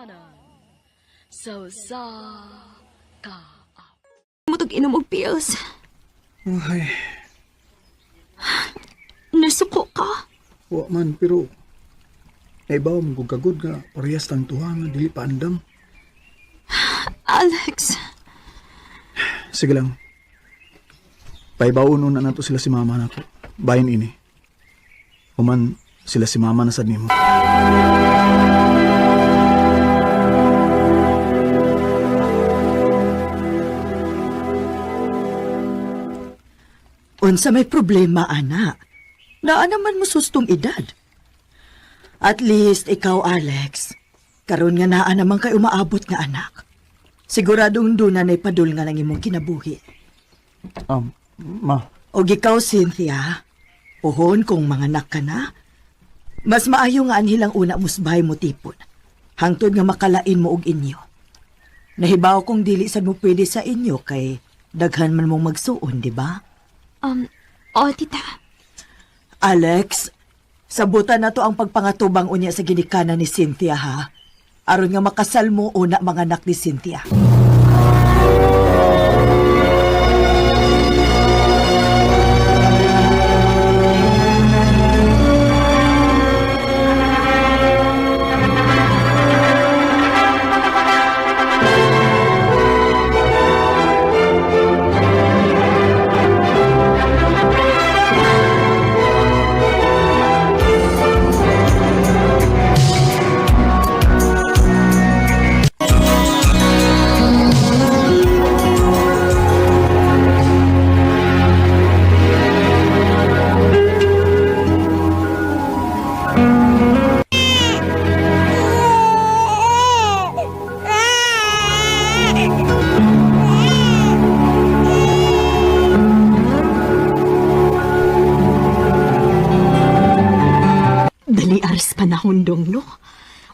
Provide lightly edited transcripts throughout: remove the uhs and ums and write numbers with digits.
Ginikanan sa usa ka Mo tog inom og pills. Ay, Nasuko ka. wa man, pero naibaw mo kog kagod nga parehas tang tuha nga dili pa andam. Alex, Sige lang. Paibaon na nato sila si mama nako. Bayin ini. Human sila si mama na sad nimo. Unsa may problema, ana? Naa naman mo sustong edad. At least ikaw, Alex. Karon nga naa naman kay umaabot nga anak. Siguradong doon na padul nga lang imong kinabuhi. Ma, Og ikaw, Cynthia, puhon kung manganak ka na. Mas maayo nga anhilang una musbay mo tipon. Hangtod nga makalain mo og inyo. Nahibaw kong dili sad mo pwede sa inyo kay daghan man mong magsuon, di ba? Oh, tita. Alex, sabutan na to ang pagpangatubang unya sa ginikanan ni Cynthia ha. Aron nga makasal mo una mga anak ni Cynthia. Dali aras panahon dong, no?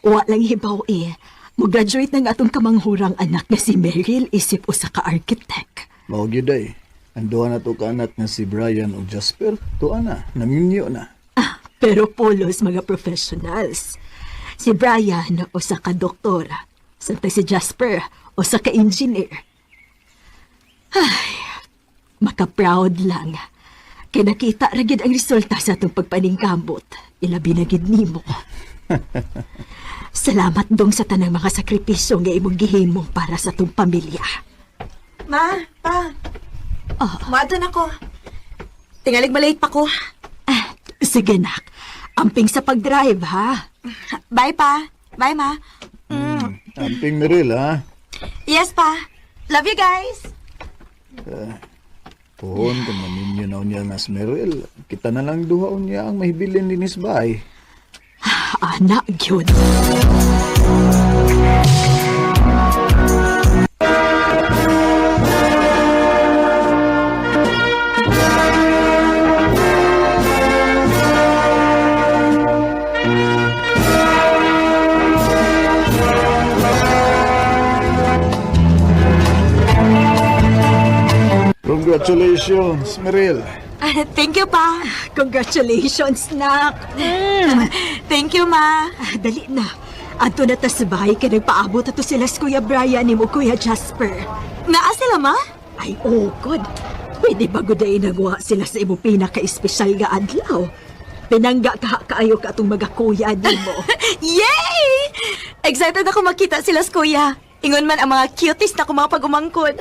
Wa lang hibaw eh. Mo-graduate na nga atong kamanghurang anak nga si Meryl isip usa ka architect. Mao gyud ay. Ang duha na to ka anak nga si Brian ug Jasper, tuwa na, naminyo na. Ah, pero polos mga professionals. Si Brian usa ka doktor, samtang si Jasper usa ka engineer. Ay, maka-proud lang. Kay nakita ra gid ang resulta sa atong pagpaningkamot. Ilabi na gid nimo. Salamat dong sa tanang mga sakripisyo nga imong gihimo para sa atong pamilya. Ma, pa. Oh. Maadto na ko. Tingalig malate pa ko. Ah, sige nak, amping sa pag-drive ha. Bye, pa. Bye, ma. Amping Meril ha. Yes, pa. Love you guys. Pohon kung maminyo na unya nga si Meril, kita na lang duha unya ang mahibilin dinis bay. Anak gyud. Congratulations, Meril. Thank you, pa. Congratulations, nak. Thank you, ma. Ah, dali na. Adto na ta sa bahay kay nagpaabot ato sila sa Kuya Brian ni mo Kuya Jasper. Naa sila, ma? Ay, oh, God. Pwede ba guday nagwa sila sa imo pinaka-espesyal nga adlaw? Pinangga ka kaayo ka atong mga kuya nimo. Yay! Excited ako makita sila sa kuya. Ingon man ang mga cuties na ko mga pag-umangkon.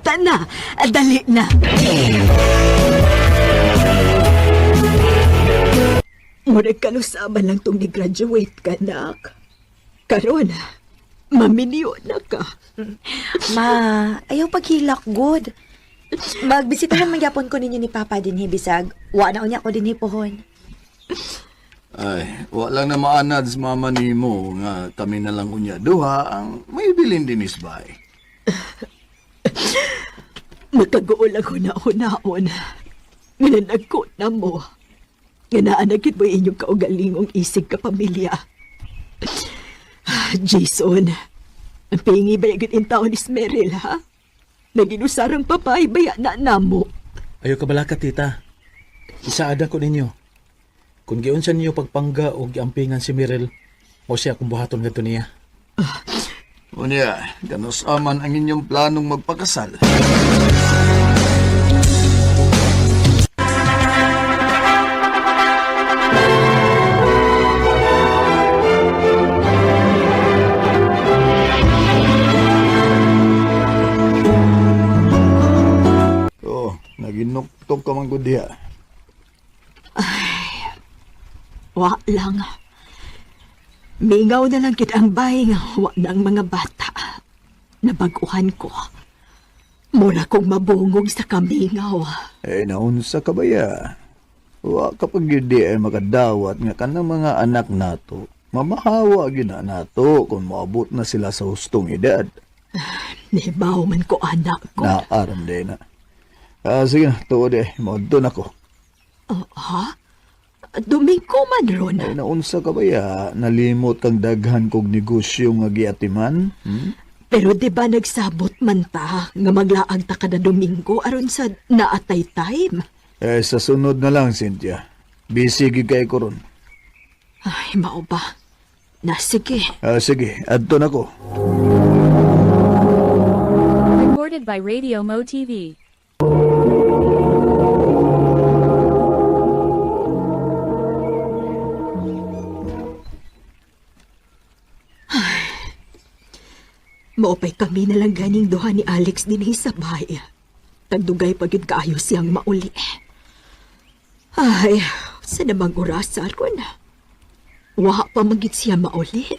Tana, dali na. Murag kalusaman lang tong ni-graduate ka, nak. Karon, maminyo na ka. Ma, ayaw paghilak, good. Magbisitahan magyapon ko ninyo ni Papa dinhi bisag. Wa na unya ko dinhi pohon. Ay, wala na maanad sa mama nimo nga kami na lang unya duha ang mahibilin dinis bay. Makaguol ang huna-hunaon. Nga na mo. Nga naanagit mo inyong kaugalingong isig ka pamilya. Jason, ang pingi ba yung taon ni Meryl, ha? Naginusarang papay, baya na namo. Ayo ka balaka, tita. Isaada ko ninyo. Kung giunsa ninyo pagpangga o giampingan si Mirel, o siya akong buhaton ngadto niya. Unya, ganus aman ang inyong planong magpakasal. Oh, naginuktok ka man gud diha. Wa lang. Mingaw na lang kit ang bay nga wa na ang mga bata. Nabaguhan ko. Mura kong mabungog sa kamingaw. Eh, naunsa ka ba ya? Wa kapag yun di ay makadawat nga kanang mga anak nato, mamahawa gyud na nato kung moabot na sila sa hustong edad. Nibaw man ko anak ko. Naaram din na. Ah, sige na, tuod eh, maudto na ko. Oh, ha? Domingo man ron. Ay, naunsa ka ba ya? Nalimot kang daghan kog negosyo nga giatiman? Hmm? Pero di ba nagsabot man ta nga maglaag ta kada Domingo aron sa naatay time? Eh, sa sunod na lang, Cynthia. Busy gyud kay ko ron. Ay, mao ba? Na sige. Ah, sige, adto na ko. Recorded by Radio Mo TV. Maupay kami na lang ganing duha ni Alex dinhi sa bahay. Tagdugay pa gyud kaayo siyang mauli. Ay, sa namang orasa ron. Wa pa magid siya mauli.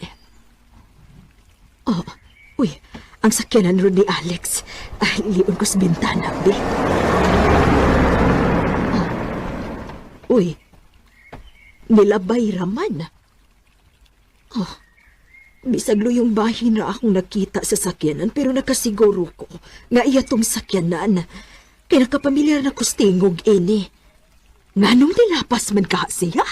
Oh, uy, ang sakyanan ron ni Alex. Ay, lion ko sa bintana, be. Oh. Uy, nilabay raman. Bisag luyong bahin ra akong nakita sa sakyanan pero nakasiguro ko nga iya tong sakyanan. Kay nakapamilyar na kustingog ini. Nganong nilapas man ka siya?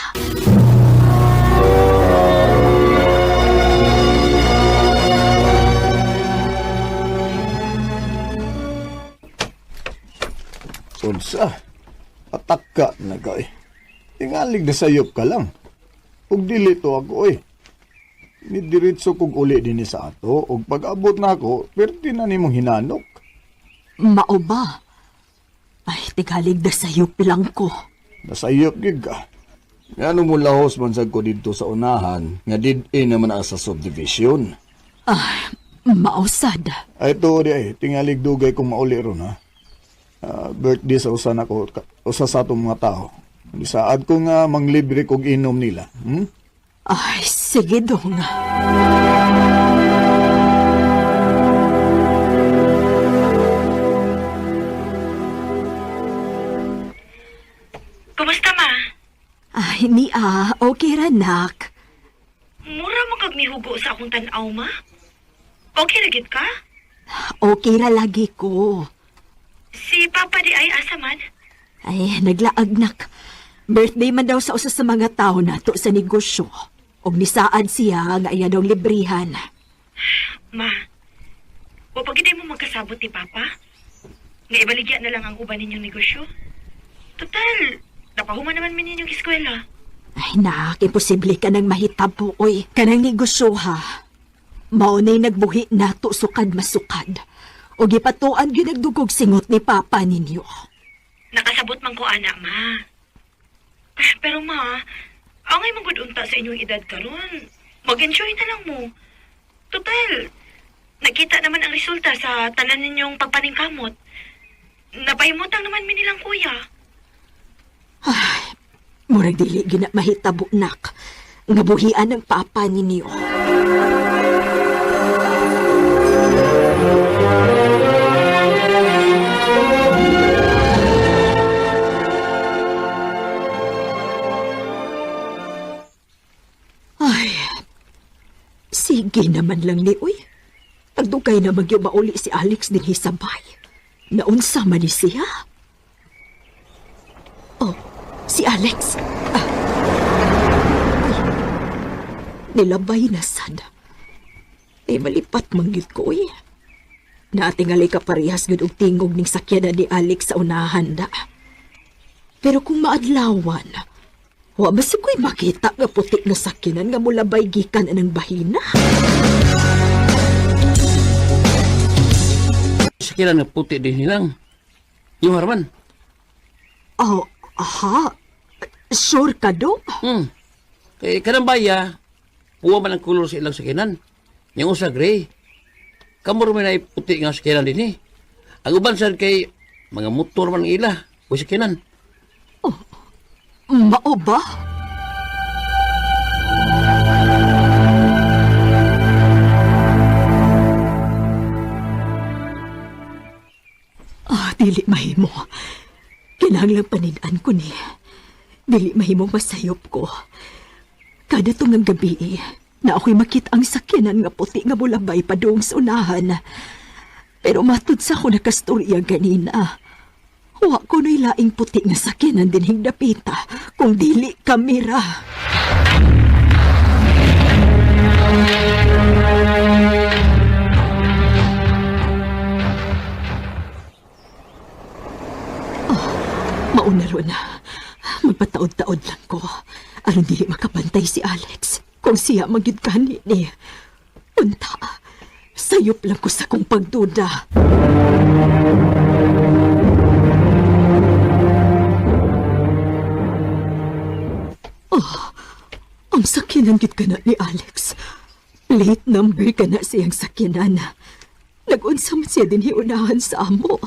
Unsa? Ataka na ka eh. Tingalig na sayop ka lang. Ug dili to ako eh. Nidiretso kog uli dinhi sa ato ug pag-abot na ako, perti na nimong hinanok. Mao ba? Ay, tigalig na sayop lang ko. Nasayop gyud ka. Ngano mo lahos man sad ko didto sa unahan nga did-in naman ang sa subdivision. Ay, mausad. Ay to di ay tingalig dugay kong mauli ron ha. Ah, birthday sa usa nako usa sa atong mga tao. Saad ko nga manglibre kog inom nila. Hmm? Ay, sige dong. Kumusta ma? Ay, ni ah, okay ra nak. Mura mo kag mihugo sa akong tan-aw ma? Okay ra gid ka? Okay ra lagi ko. Si Papa di ay asa man? Ay, naglaag nak. Birthday man daw sa usa sa mga tao nato sa negosyo. Og nisaad siya nga iya daw librihan. Ma, wa pa gid mo magkasabot ni Papa? Nga ibaligya na lang ang uban ninyong negosyo? Total, napahuman naman mi ninyong eskwela. Ay nak, imposible ka nang mahitabo, oy. Kanang negosyo ha. Mao na'y nagbuhi nato sukad masukad. O gipatuan gyud nagdugog singot ni Papa ninyo. Nakasabot man ko ana, ma. Ah, pero ma, angay man gud unta sa inyong edad karon. Mag-enjoy na lang mo. Total, nakita naman ang resulta sa tanan ninyong pagpaningkamot. Napahimutang naman mi nilang kuya. Murag dili gina mahitabo nak. Nga buhian ng Papa ninyo. Ay, sige naman lang ni Uy. Tagdugay na magyumauli si Alex din hisabay. Naunsa man ni siya. Oh, si Alex. Ah. Ay, nilabay na sad. Ay, malipat manggit ko, uy. Naatingalay ka parehas gud og tingog ning sakyanan ni Alex sa unahan da. Pero kung maadlawan, wa ba si ko'y makita nga puti nga sakyanan nga mulabay gikan anang bahina? Sakiran nga puti din nilang. Yung harman. Oh, aha. Sure ka do? Kay kanang baya, puwa man ang kulor sa ilang sakinan. Yung usa gray. Kamo man ay puti nga sakinan din eh. Ang uban sad kay mga motor man ang ila, o sakinan. Mao ba? Ah, dili mahimo. Kinahanglang panin-an ko ni. Dili mahimo masayop ko. Kada tungang gabi, eh, na ako'y makita ang sakyanan nga puti nga bulabay padung sa unahan. Pero matud sa ako nakastorya ganina. Wa ko no'y laing puti nga sakyanan dinhing dapita kung dili kamera. Oh, mauna ron. Magpataod-taod lang ko. Aron dili makabantay si Alex. Kung siya magyud kani ni. Unta, sayop lang ko sa kong pagduda. Ang sakyanan gid ka na ni Alex. Plate number ka na siyang sakyanan. Nag-unsa man siya din hiunahan sa amo.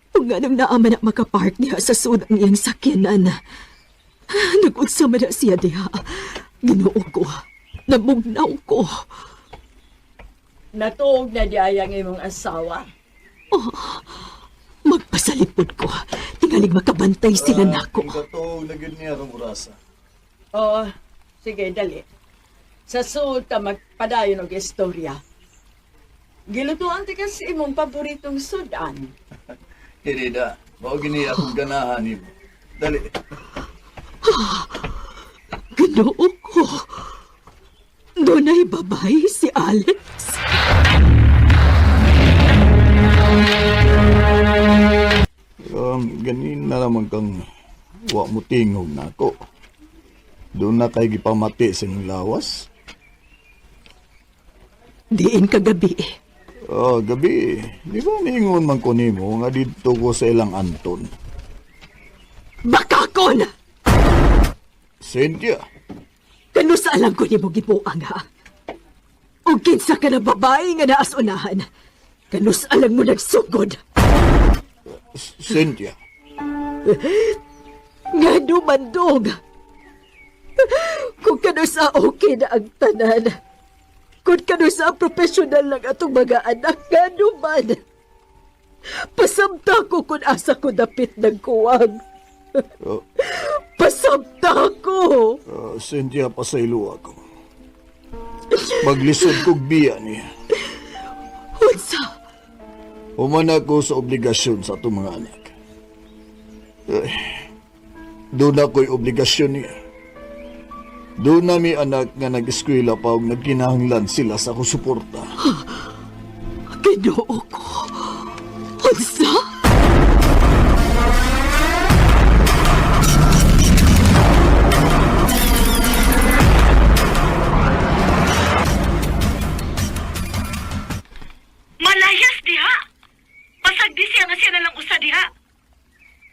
Kung anong naaman na makapark niya sa sud ang iyang sakyanan. Nag-unsa man na siya diha. Ginoo ko. Namugnaw ko. Natuog na di ay ang imong asawa. Magpasalipod ko. Tingalig makabantay sila nako. Katuog na gyud niya rong orasa. Oo, sige, dali. Sa suod ta magpadayon og istorya. Gilutuan ti kasi imong paboritong sudan. Kirida, mao gini akong ganahan nimo. Dali. Ginoo ko. Dunay babay si Alex. Ganin na naman kang wa mo tingog na ako. Doon na kay gipamati sa inyong lawas. Diin kagabi. Oh, gabi. Di ba niingon man ko nimo nga didto ko sa ilang Anton? Bakakon! Cynthia, Kano sa alam ko ni mo gibuang ha? O kinsa ka na babae nga naasunahan? Kano sa alam mo nagsugod? Cynthia. Nga dumandog! Kung kano sa okay na ang tanan. Kung kano sa profesional lang atong mga anak, nga duman. Pasamta ko kung asa ko dapit ng kuwang. Oh, Pasamta ko! Cynthia, pasaylo ako. Maglisod kog biya niya. Unsa? Human ako sa obligasyon sa atong mga anak. Eh, doon ako'y obligasyon niya. Doon na mi anak nga nag-eskwela pa og nagkinahanglan sila sa akong suporta. Ginoo ko. Unsa? Malayas diha. Pasag di siya nga siya na lang usa diha.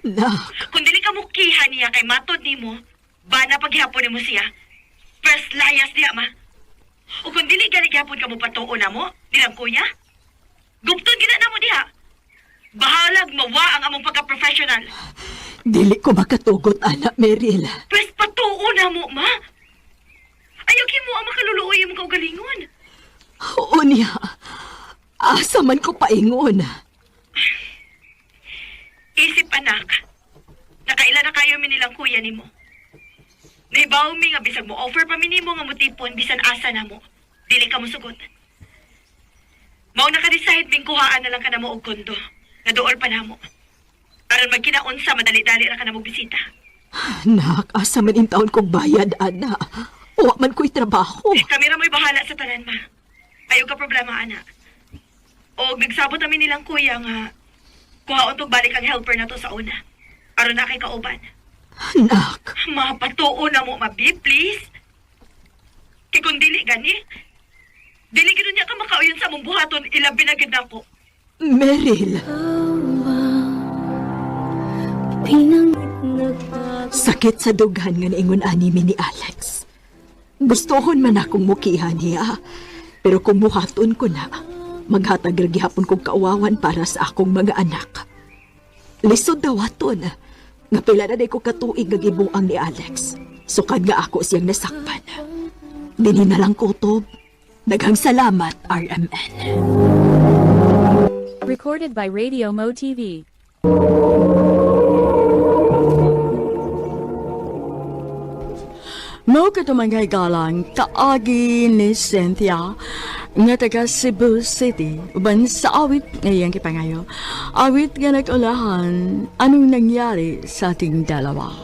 Nak, Kung dili ka mukiha niya kay matod nimo, bana paghihapon nimo siya. First layas diha ma. O kung dili gani gihapon ka mo patuo na mo, dilang kuya. Gupton gina na mo diha. Bahalag mawa ang among pagka-professional. dili ko makatugot, anak Meryl. Pwes patuo na mo, ma. Ayaw kimo ang makaluluoy imong kaugalingon. Oo niya. Asa man ko paingon. Isip anak, nakaila na kayo mi nilang kuya nimo. Naibaw mi nga bisag mo offer pa mi nimo nga motipon bisan asa na mo. Dili ka mosugot. Mao naka-decide ming kuhaan na lang ka namo og kondo. Nga duol pa namo. Aron magkinaunsa madali-dali ra ka namo bisita. Nak, asa man in taon kong bayad, ana. Wa man ko'y trabaho. Kami ra mo'y bahala sa tanan ma. Ayaw ka problema ana. Og nagsabot kami nilang kuya nga kuhaon tog balik ang helper na to sa una. Aron na kay kauban. Nak, Mapatuo na mo, mabi, please. Kay kung dili gani, dili gid niya ka makauyon sa among buhaton, ilabi na gid nako. Meryl. Sakit sa dughan nga niingon ani mi ni Alex. Gustohon man akong mukihan niya. Pero kung muhaton ko na, maghatag ra gihapon kong kauwawan para sa akong mga anak. Lisod dawaton. Nga pila na day ko katuig nga gibuang ni Alex. Sukad nga ako siyang nasakpan. Dinhi na lang kutob. Daghang salamat, RMN. Recorded by Radio Mo TV. Mo katumangay galang kaagi ni Cynthia nga taga Cebu City uban sa awit ngayang kipangayo. Awit nga nag-ulahan anong nangyari sa ating dalawa.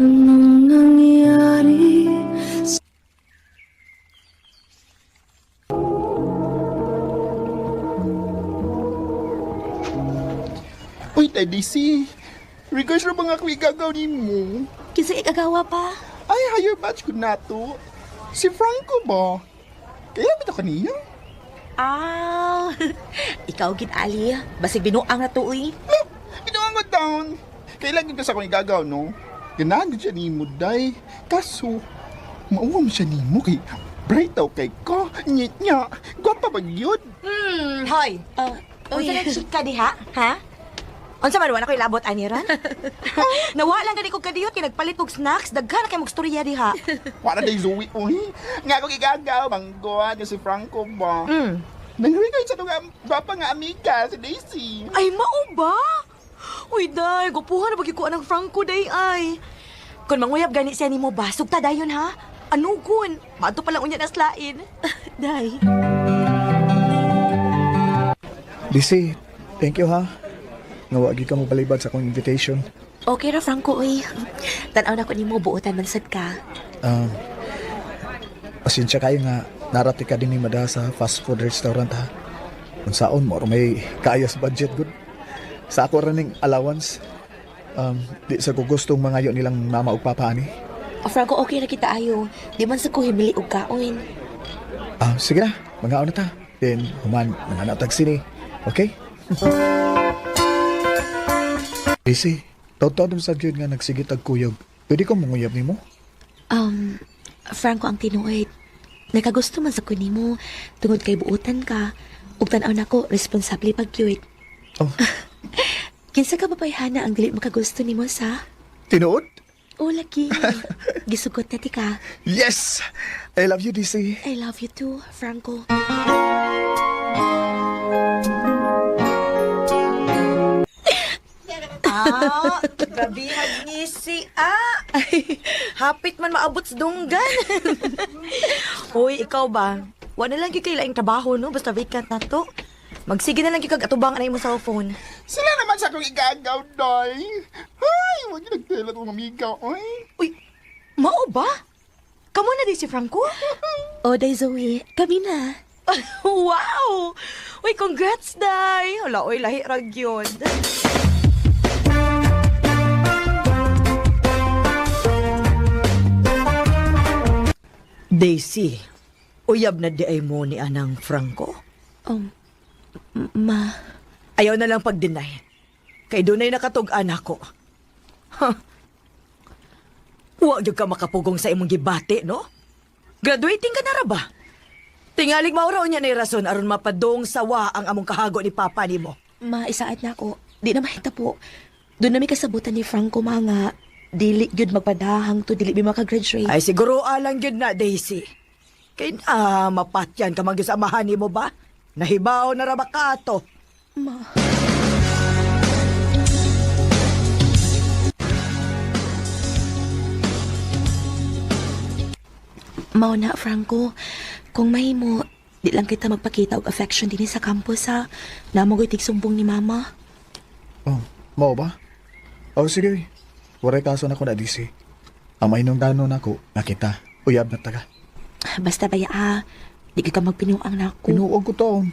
Anong nangyari? Uy, Teddy C. Regards ra ba nga ako igagaw nimo? Kinsa ikagawa pa? Ay, higher batch ko na to. Si Franco ba? Kaya ba ito kaniya? Ah, ikaw gid Ali. Basig binuang na to uy. Look, binuang ko down. Kailan gid ka sa akong igagaw, no? Ganahan gid siya nimo, day. Kaso, mauwam siya nimo kay bright daw kay ko. Nyit niya. Gwapa ba yun? Hoy. Uy. Unsa na chika diha, ha? Unsa man wala ko'y labot ani ron? Nawa lang gani kog kadiyot kay nagpalit og snacks, daghan na kay magstorya diha. Wala day Zoe, uy. Nga akong igagaw, manggoa niya si Franco ba? Mm. Nang-regard sa nga gwapa nga amiga, si Daisy. Ay mao ba? Uy day, gupuhan na bagi ko anang Franco day ay. Kun manguyab gani siya nimo ba, sugta dayon ha? Ano kun? Maadto pa lang unya na slain. Day. DC, thank you ha. Nga wagi ka mo palibad sa akong invitation. Okay ra Franco uy. Tan-aw na ko nimo buotan man sad ka. Um, pasensya kayo nga narati ka din ni Mada sa fast food restaurant ha. Kung saon mo, or may kaya sa budget good. Sa ako ra ning allowance. Di sa ko gustong mangayo nilang mama ug papa ani. O Franco, okay ra kita ayo. Di man sa ko himili og kaon. Ah, sige na, mangaon na ta. Then, human, manganap tag sini. Okay? DC, taud-taud sa gyud nga nagsigit ag kuyog. Pwede ko manguyab nimo? Um, Franco ang tinuod. Nakagusto man sa ko nimo tungod kay buotan ka. Ug tan-aw nako responsable pag gyud. Oh. Kinsa ka babayhana ang dili makagusto nimo sa? Tinuod? O lagi. Gisugot na ti ka. Yes! I love you, DC. I love you too, Franco. Ah, grabe ngisi ah. Hapit man maabot sa dunggan. Uy, ikaw ba? Wala lang gyud kay laing trabaho no, basta vacant na to. Magsige na lang gyud kag atubang anay mo cellphone. Sila naman sa akong igagaw, day. Ay, wag yung nagtela itong amiga, oy. Uy, mao ba? Kamo na di si Franco? O, Day Zoe, kami na. Wow! Uy, congrats, Day! Hala, uy, lahi ra gyud. Daisy, uyab na di ay mo ni Anang Franco. Ma, Ayaw na lang pag-deny. Kay dunay nakatug-an ako. Huh. Wa gyud ka makapugong sa imong gibati, no? Graduating ka na ra ba? Tingalig maura niya na rason aron mapadong sawa ang among kahago ni Papa nimo. ma, isaad na ako. Di na mahita po. Doon na may kasabutan ni Franco mga dili gyud magpadahang to dili mi makagraduate. Ay siguro alang gyud na Daisy. Kay na mapatyan ka man gyud sa amahan nimo ba? Nahibaw na ra ba ka ato? Ma. Mao na, Franco. Kung mahimo, di lang kita magpakita og affection dinhi sa campus ha. Namo ko'y tigsumbong ni Mama. Oh, mao ba? Oh, sige. Waray kaso na ko na, DC. Ang mainong dano na ko, nakita. Uyab na taga. Basta baya ha, di ka magpinuang nako. Binuang ko taon.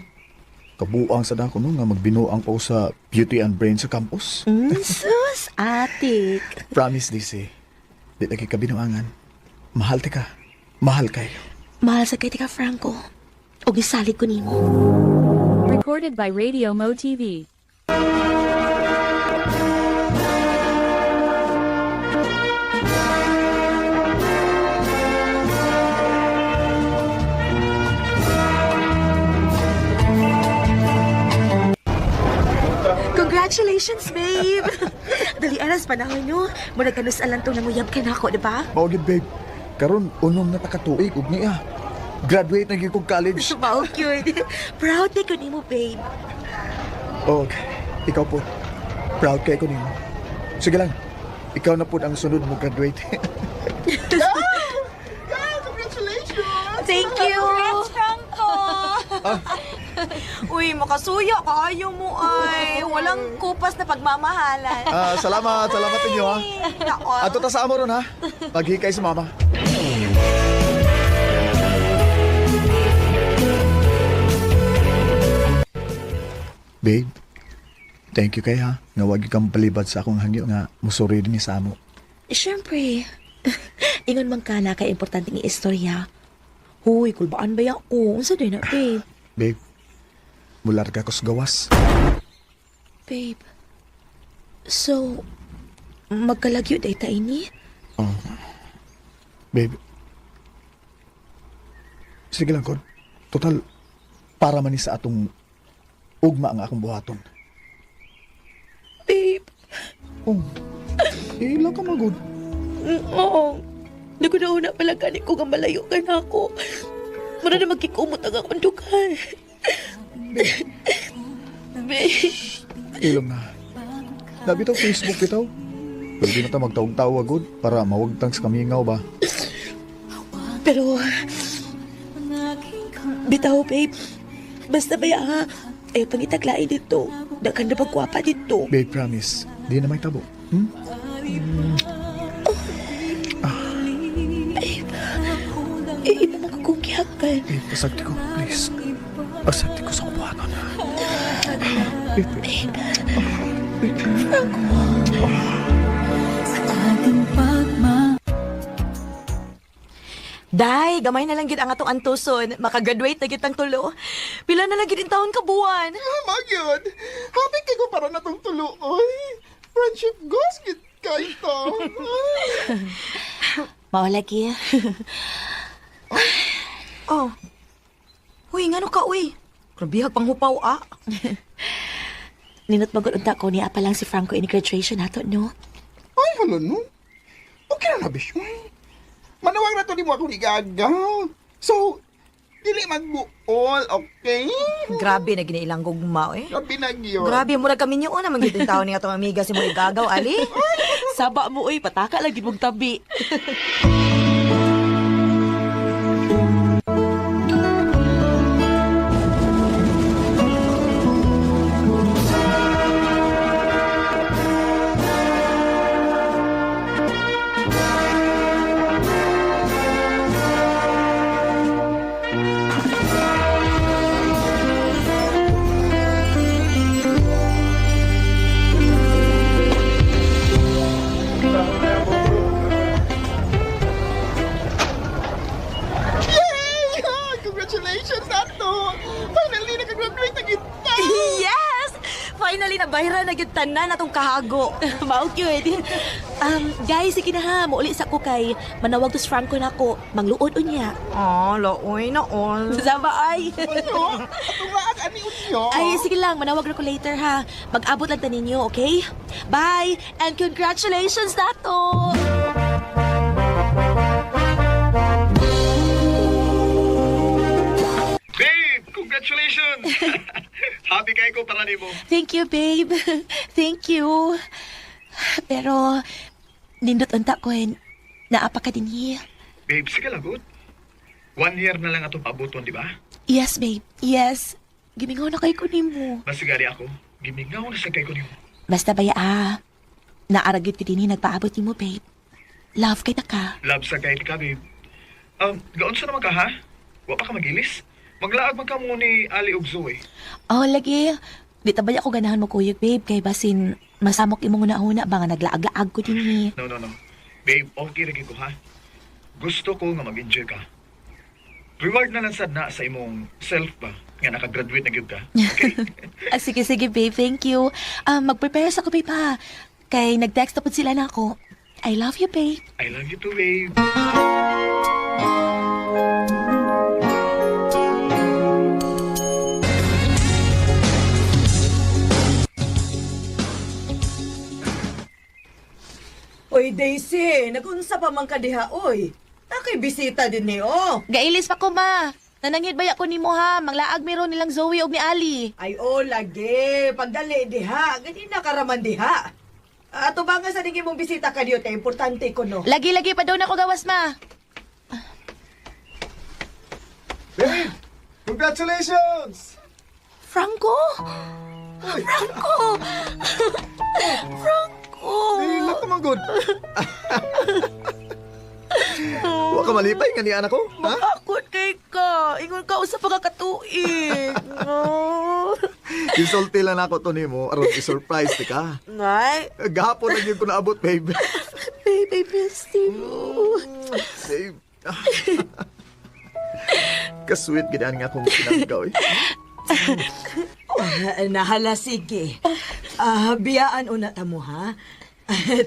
Kabuang sa dako no nga magbinuang pa ko sa Beauty and Brain sa campus. Sus, atik. Promise, DC. Di lagi ka binuangan. Mahal ti ka. Mahal kayo. Mahal sa kay ka, Franco. Og isalig ko nimo. Recorded by Radio Mo TV. Congratulations, babe! Dali aras panahon nyo. Muna kanus alang tong nanguyab ka na ako, di ba? Mao gid, babe. Karon unom na ta ka tuig ug niya. Graduate na gyud kog college. Mao cute. Proud na ko nimo, babe. Og ikaw po. Proud kay ko nimo. Sige lang. Ikaw na pud ang sunod mo graduate. Yeah, congratulations! Thank you! Congrats, Franco! Uy, makasuya kaayo mo ay. Walang kupas na pagmamahalan. Ah, salamat, salamat ninyo ha. Nako. Ato ta sa amo ron ha. Paghikay sa mama. Babe, thank you kay ha. Nga wag kang palibad sa akong hangyo nga musuri din ni sa amo. Siyempre. Ingon man ka na kay importante nga istorya. Huy, kulbaan ba yan ko? Unsa day na, babe? Babe, mularga ko sa gawas. Babe. So, magkalagyo day ta ini? Babe, sige lang, Kod. Total, para man ni sa atong ugma ang akong buhaton. Babe. Oh, ila ka magod. Oo. Naguna-una pala gani ko nga malayo ka na ako. Mura na magkikumot ang akong dugan. Babe. Ilong na. Labi to Facebook bitaw. Pwede na ta magtawag-tawag gud para mawagtang sa kamingaw ba. Pero, bitaw, babe. Basta ba ha? Ayaw pang itaglain dito. Dakan na pagkwapa dito. Babe, promise. Di na may tabo. Hmm? Eh, imo man kong gihakan. Babe, pasagti ko, please. Pasagti ko sa kubuhaton. Babe, Babe. Day, gamay na lang gid ang atong antuson. Makagraduate na gid ang tulo. Pila na lang gid in taon ka buwan. Tama gyud. Happy kay ko para natong tulo, oy. Friendship goals gid kay to. Mao lagi. Oh. Uy, ngano ka uy? Grabe pang hupaw ah. Ninot magod unta ko niya pa lang si Franco in graduation nato no. Ay, hala no. Okay na na, bish. Uy. Manawag na to ni mo akong igagaw. So, dili magbuol, okay? Grabe na ginailang gugma eh. Grabe na gyud. Grabe, murag kami niyo naman gid taon ni atong amiga si mo igagaw ali. Saba mo uy, pataka lagi mong tabi. Yay! Congratulations, Ato! Finally, nakagraduate na kita! Yes! Finally, nabayra na gyud tanan atong kahago. Mao gyud. Guys, sige na ha, muuli sa ko kay manawag to si Franco nako, mangluod unya. Oh, looy na all. Sama ay. Ano? Atong laag, ani unyo? Ay, sige lang, manawag ra ko later ha. Mag-abot lang ta ninyo, okay? Bye and congratulations nato. Babe, congratulations! Happy kay ko para nimo. Thank you, babe. Thank you. Pero nindot unta ko eh. Naapa ka din eh. Babe, sige lang, good. 1 year na lang atong paabuton, di ba? Yes, babe. Yes. Gimingaw na kay ko nimo. Masigali ako. Gimingaw na sa kay ko nimo. Basta baya ah. Naaragit ko din eh, nagpaabot nimo, babe. Love kay ta ka. Love sa kay ka, babe. Gaon sa naman ka, ha? Wa pa ka magilis? Maglaag man ka mo ni Ali ug Zoe. Oh, lagi. Di ta baya ko ganahan mo kuyog, babe. Kay basin masamok imong una-una ba nga naglaag-laag ko din eh. No, no, no. Babe, okay ra gyud ko, ha? Gusto ko nga mag-enjoy ka. Reward na lang sad na sa imong self ba nga nakagraduate na gyud ka. Ah, sige, sige, babe. Thank you. Mag-prepare sa ko, babe, ha? Kay nag-text na po sila na ako. I love you, babe. I love you too, babe. Oy, Daisy, nagunsa pa man ka diha, oy. Nakay bisita din ni, oh. Gailis pa ko, ma. Nananghid ba ko nimo ha? Manglaag meron nilang Zoe og ni Ali. Ay, oh, lagi. Pagdali diha. Ganyan na karaman diha. Ato ba nga sa dingi mong bisita ka diyo, te, importante ko, no? Lagi-lagi pa daw na ko gawas, ma. Babe! Congratulations! Franco? Franco! Franco! Nilak ka man good. Wa ka malipay nga ni anak ko, ha? Akot kay ka. Ingon ka usa pa ka katuig. No. Insulti lang ako to nimo aron i-surprise ti ka. Nay, Gahapon lang yun ko naabot, babe. babe, I miss you. Babe. Kasweet gidaan nga akong pinanggaw eh. Oh, nahala, sige. Ah, biyaan una ta mo, ha?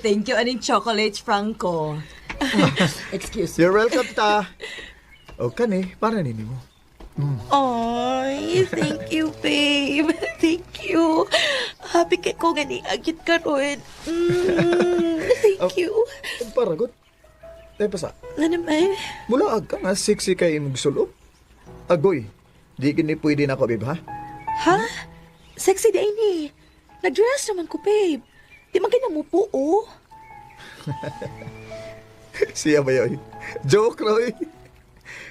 Thank you, aning chocolates, Franco. Excuse me. You're welcome, ta. O kani, para nini mo. Ay, thank you, babe. Thank you. Happy kay ko gani agit karon. Thank you. Para good. Tay pasa. Ano naman? Mula ag ka nga sexy kay imong sulob. Agoy. Di gini pwede na ako, babe, ha? Ha? Sexy day ni. Nag-dress naman ko, babe. Di man mo po, oh. Siya ba yun? Joke, Roy.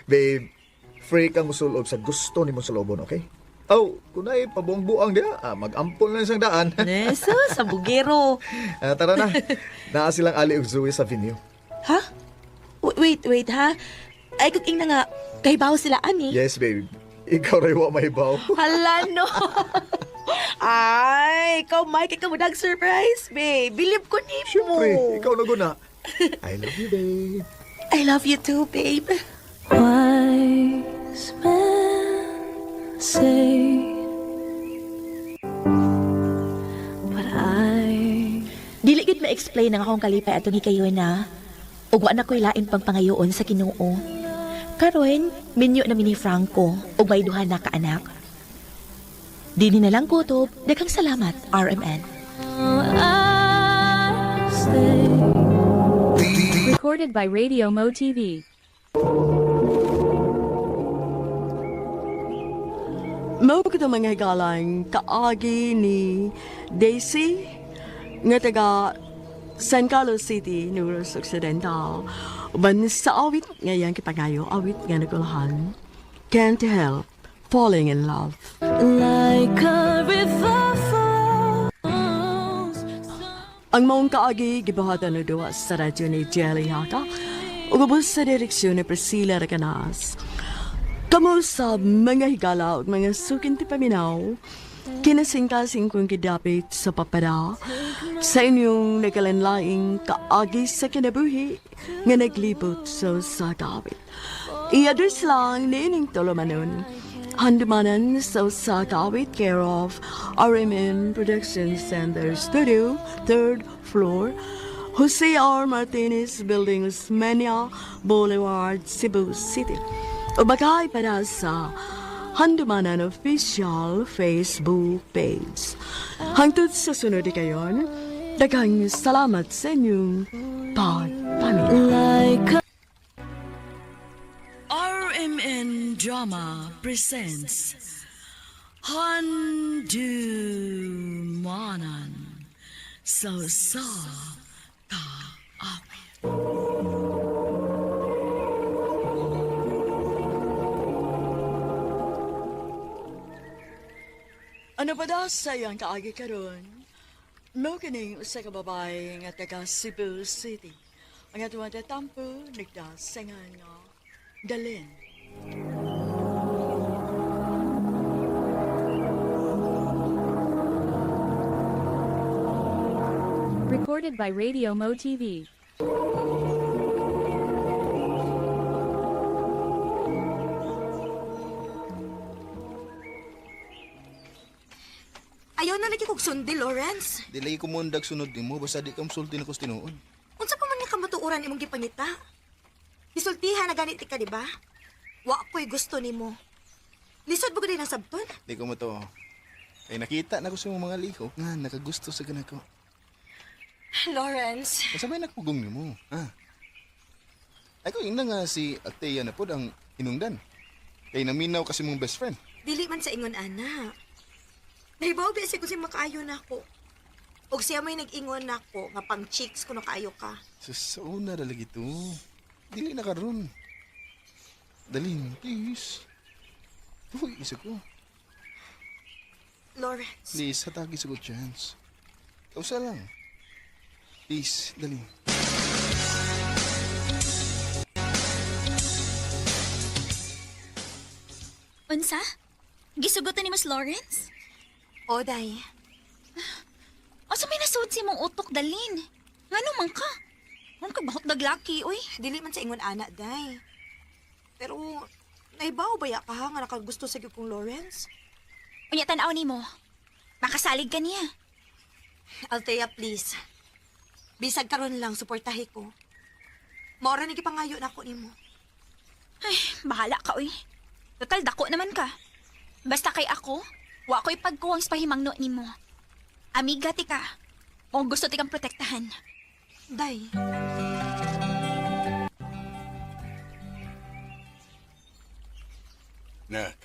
Babe, free kang musulob sa gusto ni mo sulobon, okay? Oh, kunay, pabuang-buang diya. Ah, mag-ampol na isang daan. Neso, sa bugero. Ah, tara na. Naa silang Ali ug Zoe sa venue. Ha? Wait, wait, ha? Ay, kung na nga, kay bawo sila, ani. Yes, babe. Ikaw rin wa may baw. Hala, no. Ay, ikaw, Mike, ikaw mo nag-surprise, babe. Bilib ko ni mo. Siyempre, ikaw na guna. I love you, babe. I love you too, babe. Wise men say, but I Dili gid ma-explain ang akong kalipay atong hikayon na. Ug wa na ko'y lain pang pangayoon sa Ginoo. Karon, minyo na mi ni Franco ug may duha na ka anak. Dini na lang kutob, daghang salamat, RMN. I stay. Recorded by Radio Mo TV. Mao ko mga higalang kaagi ni Daisy nga taga San Carlos City, Negros Occidental. Uban sa awit nga iyang kipangayo, awit nga nagulahan. Can't help falling in love. Like a river flows. Ang maong kaagi gibuhatan og duwa sa radyo ni Jelly Haka ug ubos sa direksyon ni Priscilla Recanas. Kamo sa mga higala ug mga sukin ti paminaw, kinasingkasing kong gidapit sa papada sa inyong nagalanlaing kaagi sa kinabuhi nga naglibot sa usa ka awit. I-address lang niining tulumanon. Handumanan sa usa ka awit, care of RMN Production Center Studio, 3rd floor, Jose R. Martinez Building, Osmeña Boulevard, Cebu City. O baka para sa Handumanan Official Facebook page. Hangtod sa sunod kayon, daghang salamat sa inyong pagpaminaw. Like a RMN Drama presents Handumanan sa sa kaawit. Ano pa daw sa iyang kaagi karon? Mao kining usa ka babae nga taga Cebu City. Ang atong tatampo nagdasengan nga Dalin. Recorded by Radio Mo TV. Ayaw na lagi kog sundi, Lawrence. Di lagi ko mundag sunod nimo basta di ka musulti na ko tinuod. Unsa pa man nga kamatuoran imong gipangita? Gisultihan na ganit ka, di ba? Wa ko'y gusto nimo. Lisod ba din ang sabton? Di ko mo to. Kay nakita na ko sa imong mga lihok nga nakagusto sa kanako. Lawrence. Kasabay nagpugong nimo, ha? Ay ko ina nga si Althea na pod ang hinungdan. Kay naminaw kasi mong best friend. Dili man sa ingon ana. Nahibaw ba siya kung siya makaayo na ako. Og siya may nag-ingon nako nga pang cheeks kuno kaayo ka. Sa una ra lagi to. Dili na karon. Dalin, please. Uy, isa ko. Lawrence. Please, hatagi sa good chance. Kausa lang. Please, dali. Unsa? Gisugotan ni Mas Lawrence? O, day. Asa may nasuod si mong utok dalin? Ngano man ka? Huwag ka bahot daglaki, uy. Dili man sa ingon ana, day. Pero, naibaw ba ya ka ha, nga nakagusto sa gyud kong Lawrence? Unya tan-aw nimo. Makasalig ka niya. Althea, please. Bisag karon lang, suportahi ko. Maura ni gipangayo nako nimo. Ay, bahala ka, uy. Total, dako naman ka. Basta kay ako, wa ko'y pagkuwang sa pahimangno nimo. Amiga ti ka. O gusto ti kang protektahan. Day. Nak,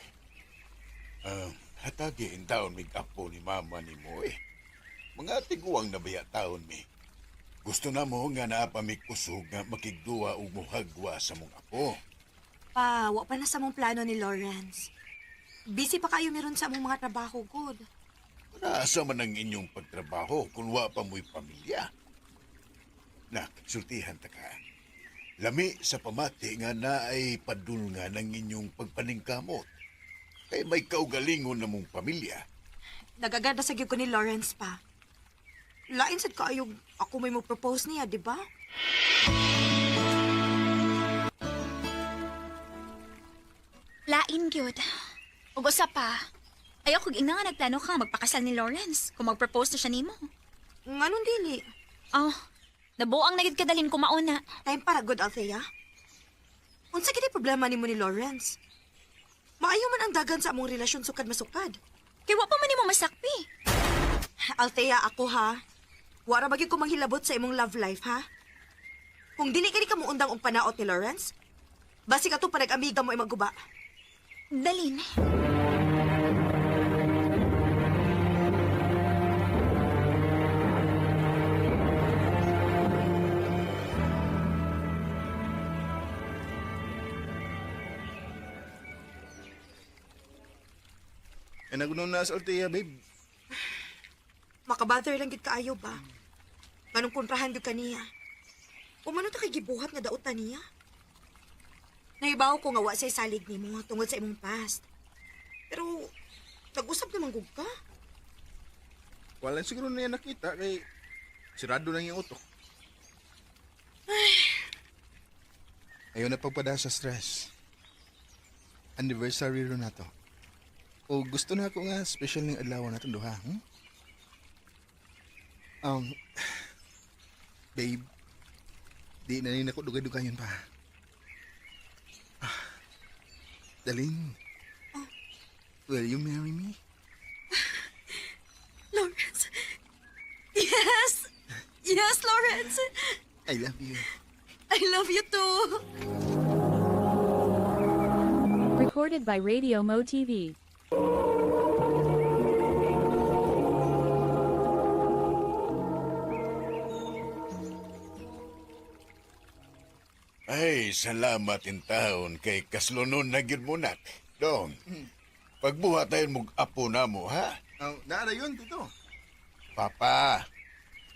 hatagi in taon mig apo ni mama ni mo eh. Mga tiguang na baya taon mi. Gusto na mo nga naa pa mig kusog nga makigduwa ug muhagwa sa mong apo. Pa, wa pa na sa mong plano ni Lawrence. Busy pa kayo meron sa mong mga trabaho, good. Naasa man ang inyong pagtrabaho kung wa pa mo'y pamilya. Nak, sultihan ta ka. Lami sa pamati nga naay padulngan ang inyong pagpaningkamot. Kay may kaugalingon na mong pamilya. Nagaganda sa gyud ko ni Lawrence pa. Lain sad kaayo ako may mo propose niya, di ba? Lain gyud. Ug usa pa. Ayaw kog ina nga nagplano ka magpakasal ni Lawrence kung mag-propose na siya nimo. Nganong dili? Oh, nabuang na gid kadalhin ko mauna. Time para good, Althea. Unsa kini problema nimo ni Lawrence? Maayo man ang dagan sa among relasyon sukad masukad. Kay wa pa man nimo masakpi. Althea, ako ha. Wara ba gyud ko manghilabot sa imong love life, ha? Kung dili kani ka muundang og panaot ni Lawrence, basi ka to panag-amiga mo ay magguba. Dalin. Ay nagunom na sa Althea, babe. Makabother lang gid kaayo ba? Nganong kontrahan gyud kaniya? Umano ta kay gibuhat nga dautan niya? Nahibaw ko nga wa say salig nimo tungod sa imong past. Pero nag-usap naman gud ka. Wala siguro niya nakita kay sirado lang yung utok. Ayaw na pagpada sa stress. Anniversary ron na to. O gusto na ako nga special ng adlaw na itong duha. Hmm? Um, babe, di na rin ako dugay-dugayon pa. Ah, Darling, will you marry me? Lawrence. Yes. Yes, Lawrence. I love you. I love you too. Recorded by Radio Mo TV. Ay, salamat in taon kay kaslonon na gyud mo nak. Dong, pagbuhat tayo mong apo na mo, ha? Oh, naara yun, tito. Papa,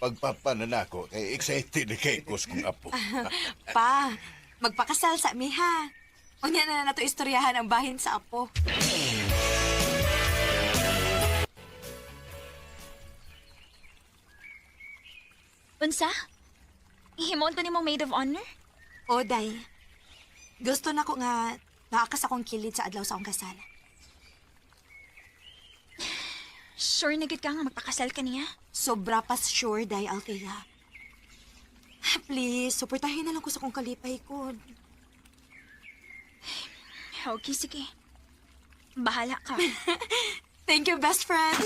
pagpapa na nako, kay excited na kay kus kong apo. Pa, magpakasal sa mi ha. Unya na na nato istoryahan ang bahin sa apo. Unsa? Ihimon ko nimong maid of honor? O, day. Gusto na ko nga naakas akong kilid sa adlaw sa akong kasal. Sure na gid ka nga magpakasal ka niya? Sobra pas sure, Day Althea. Please, suportahin na lang ko sa kong kalipay ko. Okay, sige. Bahala ka. Thank you, best friend.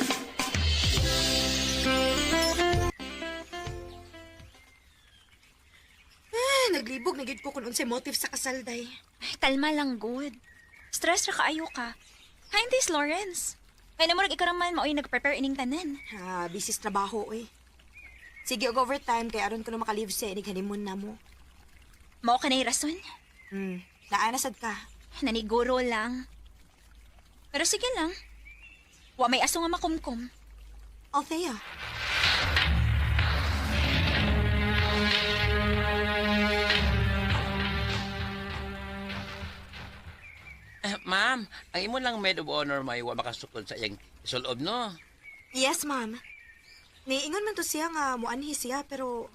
Ah, naglibog na gid ko kung unsay motive sa kasal, Day. Ay, kalma lang, good. Stress ra kaayo ka. Hi, this Lawrence. Kaya na murag ikaw raman mao'y nag-prepare ining tanan. Ah, busy sa trabaho, eh. Sige, og overtime kay aron ko na makalive sa inig honeymoon na mo. Mao ka na'y rason. Naana sad ka. Naniguro lang. Pero sige lang. Wa may aso nga makumkum. Althea. Eh, ma'am, ang imo lang maid of honor may wa makasukod sa iyang isulob, no? Yes, ma'am. Niingon man to siya nga muanhi siya pero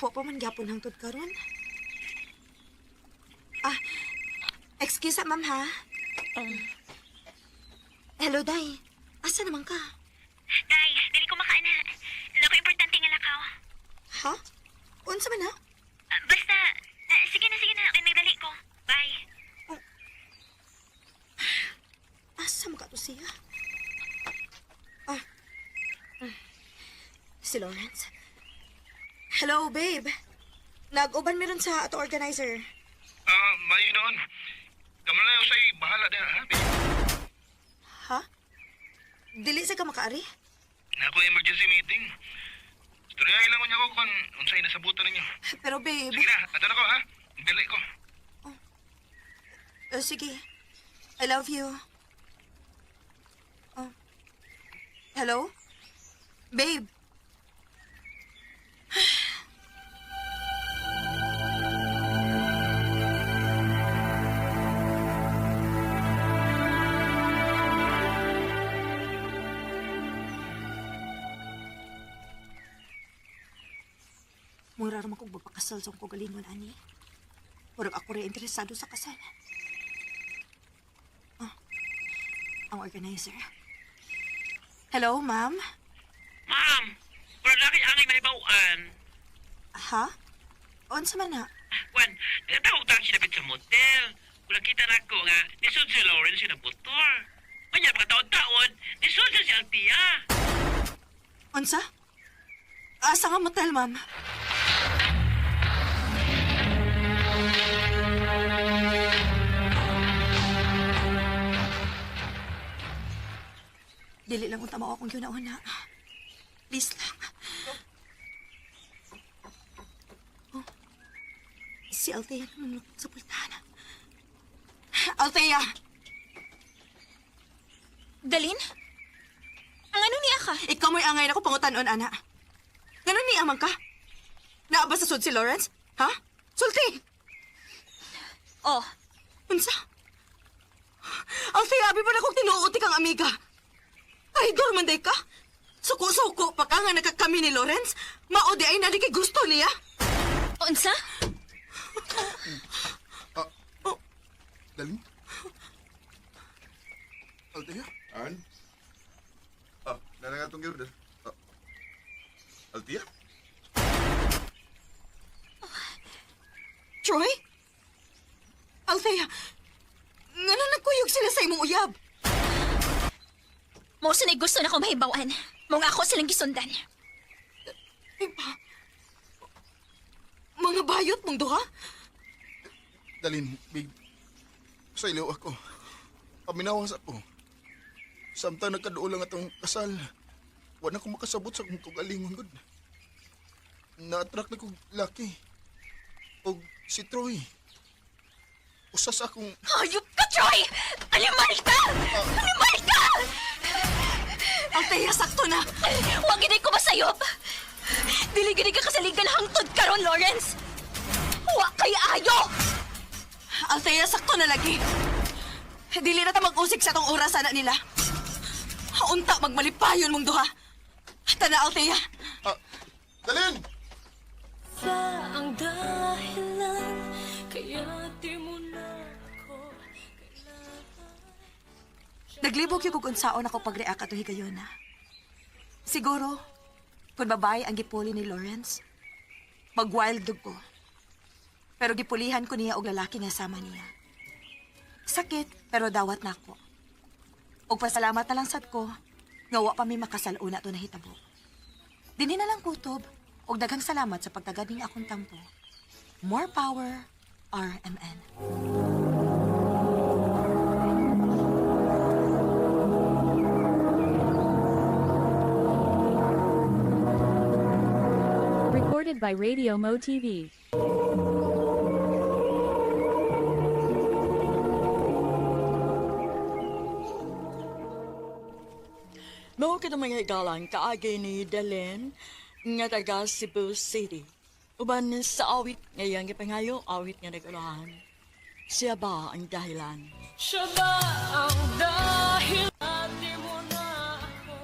wa pa man gyapon hangtod karon. Ah, excuse ma'am ha. Hello, Day. Asa naman ka? Day, dili ko makaana. Nako importante nga lakaw. Ha? Unsa man ha? Ah, basta, sige na, sige na. Kay nagdali ko. Bye. Asa mo ka to siya? Ah. Si Lawrence. Hello, babe. Nag-uban meron sa ato organizer. Ah, mayo noon. Kamo na lang sa'y bahala na, ha? Ha? Dili sa ka makaari? Na ako emergency meeting. Istorya lang ko niya ko kung unsay nasabutan ninyo. Pero babe, Sige na, ato na ko, ha? Dili ko. Sige. I love you. Oh. Hello? Babe. Mura ra man kog magpakasal sa akong kagalingon ani. Murag ako rin interesado sa kasal. Ah, ang organizer. Hello, ma'am? Ma'am, wala na kay angay mahibaw-an. Ha? Unsa man na? Kwan, nagtawag taxi na sa motel. Kung nakita na ko nga, nisod si Lawrence yung nagmotor. Kanya, pagkataon-taon, nisod siya si Althea. Unsa? Asa nga motel, ma'am? Dili lang kung tama akong yun-una. Please lang. Oh. Si Althea naman sa pultahan. Althea! Dalin? Ang ano niya ka? Ikaw mo'y angay na ko pangutanon, ana. Ganun ni amang ka? Naa ba sa sud si Lawrence? Ha? Sulti! Oh, Unsa? Althea, abi ba na kong tinuot kang amiga? Ay, dormanday ka? Suko-suko pa ka nga nakakami ni Lawrence? Mao di ay nadi kay gusto niya? unsa? Dalin? Althea? An? Ah, nana nga itong order. Ah, Althea? Troy? Althea, ngano nagkuyog sila sa imong uyab? Mao sa gusto na ko mahibawan. Mao nga ako silang gisundan. Ay pa, mga bayot mong duha? Dalin, big. Sa ilaw ako. Paminawas ako. Samtang nagkaduol lang atong kasal. Wa na ko makasabot sa akong kagalingon gud. Na-attract na kog laki. Og si Troy. Usa sa akong Hayop ka, Troy! Animal ka! Animal ka! Althea, sakto na! Huwag ginay ko masayop! Dili gini ka kasaligan hangtod karon, Lawrence! Wa kay ayo! Althea, sakto na lagi. Dili na ta mag-usik sa atong oras ana nila. Unta magmalipayon mong duha. Tana, Althea. Ah, Dalin! Ba ang dahilan kaya di mo na ako kailangan? Naglibog yung kung unsaon ako pag-react ato higayona. Siguro, kung babae ang gipuli ni Lawrence, mag-wild dog ko. Pero gipulihan ko niya og lalaki nga sama niya. Sakit, pero dawat nako. Og pasalamat na lang sad ko, nga wa pa mi makasal-una to nahitabo. Dinhi na lang kutob, og daghang salamat sa pagtagad ning akong tampo. More power, RMN. Recorded by Radio Mo TV. Mao kita mga higalang kaagi ni Dalen nga taga Cebu City. Uban sa awit ngayang gipangayo awit nga nagulahan. Siya ba ang dahilan? Siya ba ang dahilan? Di mo na ako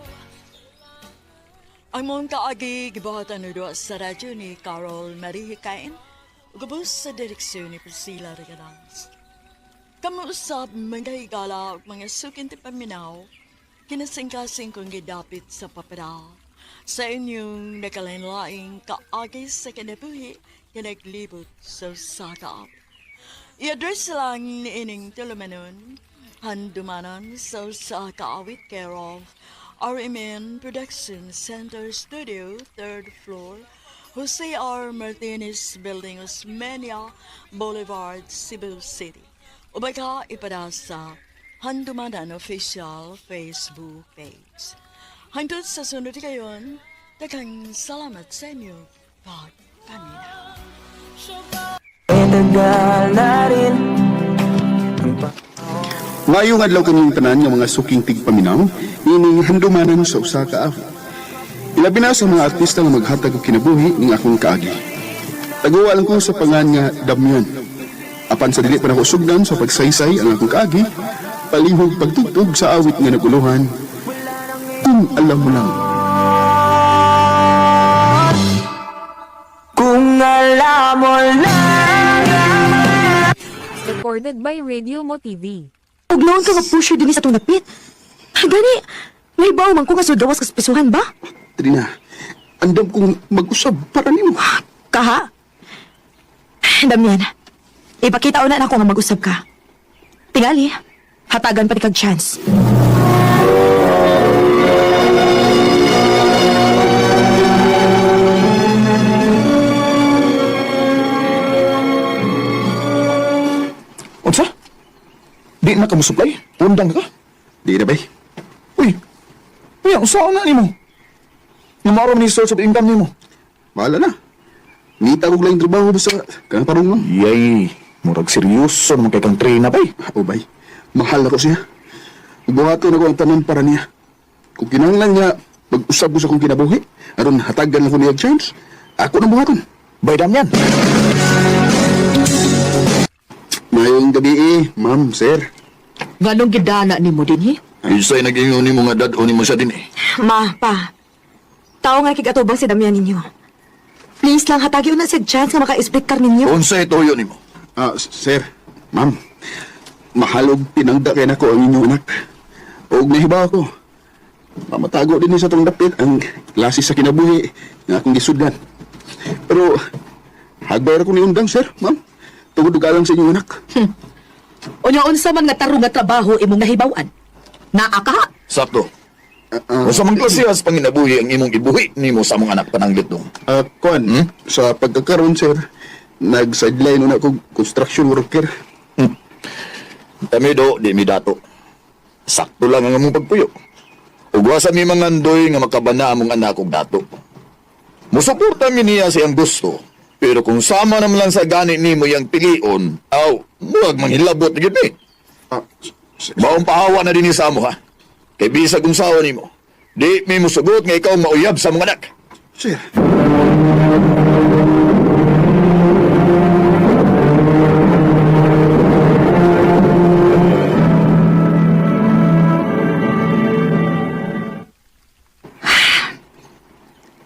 Ang mong kaagi gibuhatan ni duha sa radyo ni Carol Marie Hikain ug ubos sa direksyon ni Priscilla Regalans. Kamuusap mga higala ug mga sukin ti paminaw, kinasingkasing kong gidapit sa papera. Sa inyong nakalain-laing kaagi sa kinabuhi nga naglibot sa usa ka awit. I-address lang ni ining tulumanon, handumanan sa usa ka awit care of RMN Production Center Studio, third floor, Jose R. Martinez Building, Osmeña Boulevard, Cebu City. Ubay ka ipada sa Handumanan Official Facebook page. Hangtod sa sunod kayon, daghang salamat sa inyo pagpaminaw. Ngayong adlaw kanyang tanan nga mga suking tigpaminaw, ining handumanan sa usa ka awit. Ilabi na sa mga artista nga maghatag og kinabuhi ning akong kaagi. Taguwa lang ko sa pangan nga Damian. Apan sa dili pa nako sugdan sa pagsaysay ang akong kaagi, palihog pagtugtog sa awit nga naguluhan. Kung alam mo lang. Kung alam mo lang. Recorded by Radio Mo TV. Ug noon ka mag-pusher dinhi sa atong dapit. Gani, may bawo man ko nga sulod gawas kas pisuhan ba? Trina, andam kong mag-usab para nimo. Kaha? Damian, ipakita una nako nga mag-usab ka. Tingali, hatagan pa ti kag chance. Unsa? Di na ka mo supply? Undang ka? Di na bay. Uy. Uy, ang usaon na nimo? Nga mao ni source of income nimo. Bahala na. Ngita kog laing trabaho basta kanang tarong lang. Yay, murag seryoso naman kay kang Trina bay. O bay, mahal ako siya. Buhaton ako ang tanan para niya. Kung kinahanglan niya, mag-usab ko sa akong kinabuhi. Aron hatagan ako niya og chance. Ako nang buhaton. Bay Damian. Mayong gabi eh, ma'am, sir. Nganong gidana nimo dinhi? Isa'y nag-ingon ni mga dad-o ni mo siya din eh. Ma, pa, tao nga kigatubang si Damian ninyo. Please lang, hatagi una siya chance nga maka-explicar ninyo. Unsay tuyo nimo? Ah, sir, ma'am. Mahal og pinangda kay nako ang inyong anak. Og nahiba ako. Pamatago din ni sa tong dapit ang klase sa kinabuhi nga akong gisudlan. Pero hagbay ra ko ni undang, sir, ma'am. Tungod og alang sa inyong anak. Unya unsa man nga tarong nga trabaho imong nahibaw-an? Naa ka? Sakto. Unsa man klase sa panginabuhi ang imong ibuhi nimo sa among anak pananglit dong? Ah, kuan, sa pagkakaroon, sir, nag-sideline una ko construction worker. Kami do, di mi dato. Sakto lang ang among pagpuyo. Ug wa sa mi mangandoy nga makabana among anak og dato. Musuporta mi niya sa iyang gusto. Pero kung sama naman lang sa gani nimo iyang pilion, aw, muag manghilabot na gyud mi. Ah, Maong pahawa na din sa amo ha. Kay bisag kung sawa nimo, di mi musugot nga ikaw mauyab sa among anak. Sir.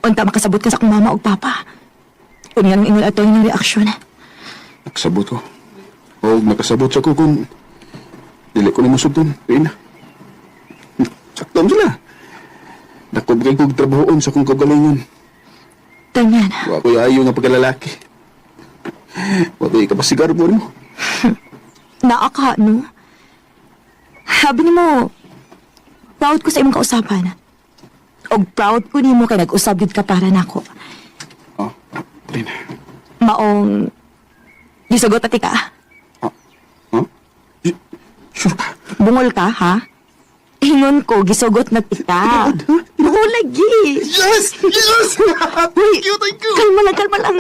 Unta makasabot ka sa akong mama ug papa. Kung nga nang ingon ato yung reaksyon. Nakasabot ko. O nakasabot sa ko kung dili ko nimo sugdon. Pina. Sakto man sila. Dako kay kog trabahoon sa akong kagalingon. Damian, Wa ko'y ayo nga pagkalalaki. Wa ko'y kapasigar mo nimo. naa ka, no? Sabi nimo, proud ko sa imong kausaban. Og proud ko nimo kay nag-usab gyud ka para nako. Oh, Trina. Maong gisugot ati ka. Huh? Sure ka? Bungol ka, ha? Ingon ko, gisugot na tika. Oo, lagi. Yes! Yes! Thank you, thank you! Kalma lang, kalma lang.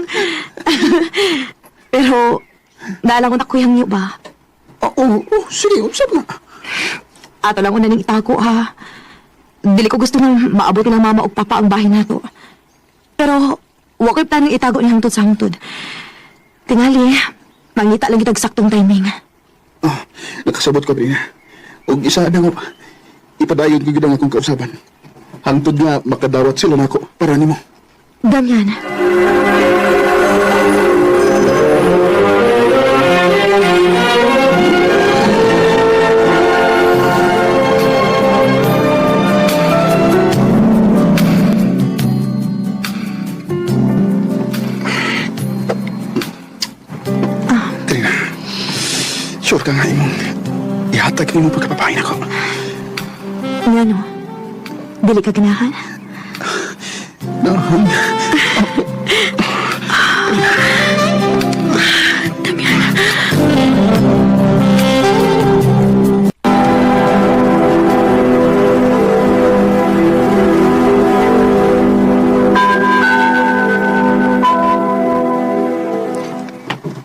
Pero, naalang ko na kuyang niyo ba? Oo, oh, sige, usap na. Ato lang una ning itago, ha? Dili ko gusto nga maabot ng mama og papa ang bahay nato. Pero, wa ko'y planong itago ni hangtod sa hangtod. Tingali, mangita lang kitag saktong timing. Oh, nakasabot ko, Trina. Og isa na nga, ipadayon ko gyud ang akong kausaban. Hangtod nga makadawat sila nako para nimo. Damian, Trina, sure ka nga imong ihatag nimo pagkababae nako. ngano? Dili ka ganahan? Nahan.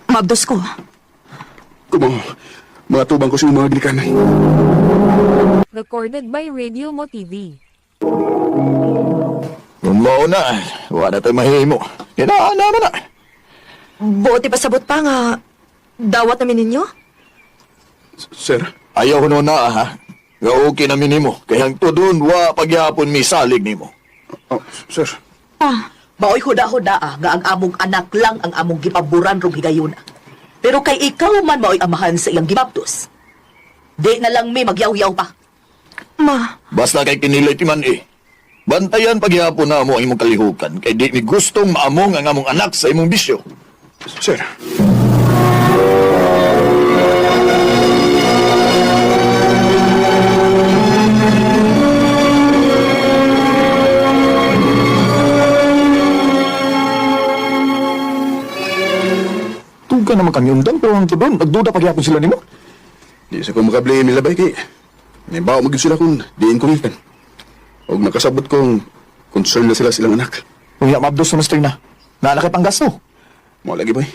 Mabdos ko. Kumo, mga tubang ko sa imong mga ginikanan. Recorded by Radio Mo TV. Kung mao na, wala tayo mahimo. Kinaan naman na. Buot ipasabot pa nga dawat namin ninyo? Sir? Ayaw ko na ha. Nga okay na minimo. Kaya ang tudon, wa pagyapon mi salig nimo. Oh, sir. Ah, Maoy huda-huda ah, nga ang among anak lang ang among gipaboran rong higayon. Pero kay ikaw man maoy amahan sa iyang gibaptos. Di na lang mi magyaw-yaw pa. Ma, Basta kay kinilay ti man eh. Bantayan pagyapon na mo ang imong kalihukan. Kay di mi gustong maamong ang among anak sa imong bisyo. Sir. Tuga naman kang yundan, pero ang tudon, nagduda pagyapon sila nimo. Di sa ko makablame nila bay kay may bao magyud sila kung diin ko ngikan. Og nakasabot kong concern na sila silang anak. Unya, mabdos na mas na. Naalaki pang gasto. Mo lagi bay.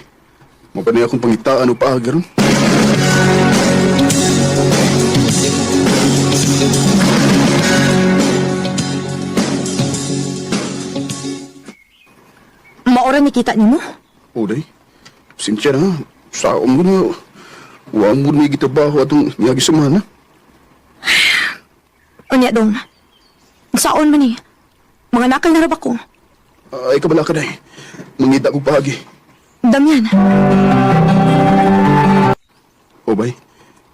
Mo pa niya akong pangitaan o paag karon. maora ni kita nimo? Uday. Sinsya na. Sa mo na. Wa mo ni gitabaho atong niyagi semana. Unya dong. Saon man eh. Mga nakal na rab ako. Ay kabala ka day. Mangita kong paagi. Damian, O bay.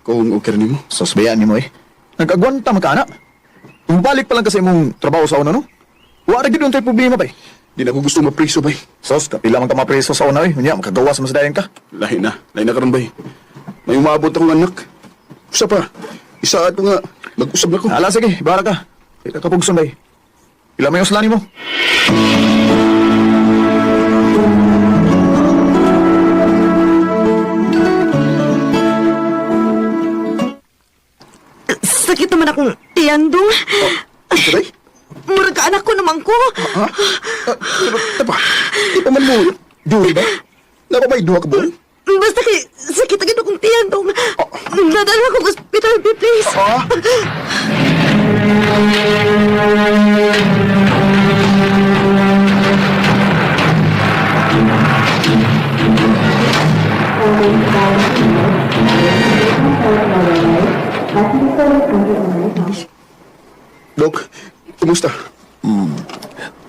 Kung okay ra nimo. Sasbayaan nimo eh. Nag-agwanta magkaanak. Balik pa lang kasi imong trabaho sa una, no? Wa ra gyud untay problema bay. Di na ko gusto mapriso bay. Sos, kapila man ka mapreso sa una eh. Unya, makagawa sa masadayan ka. Lahi na. Lahi na karon bay. May umabot akong anak. Usa pa. Isa ato nga mag-usab na ko. Ala, sige, bara ka. Kita ka pugson bay. Ila may uslani mo. sakit naman akong tiyan dong. Unsa day? Murag ka anak ko naman ko. Ha? Ah, pero, tapa, di pa man mo. Duri ba? Napabay duha ka buwan? Basta kay sakit agad akong tiyan dong. Nadala akong ospital, be, please. Ah? Dok, kumusta?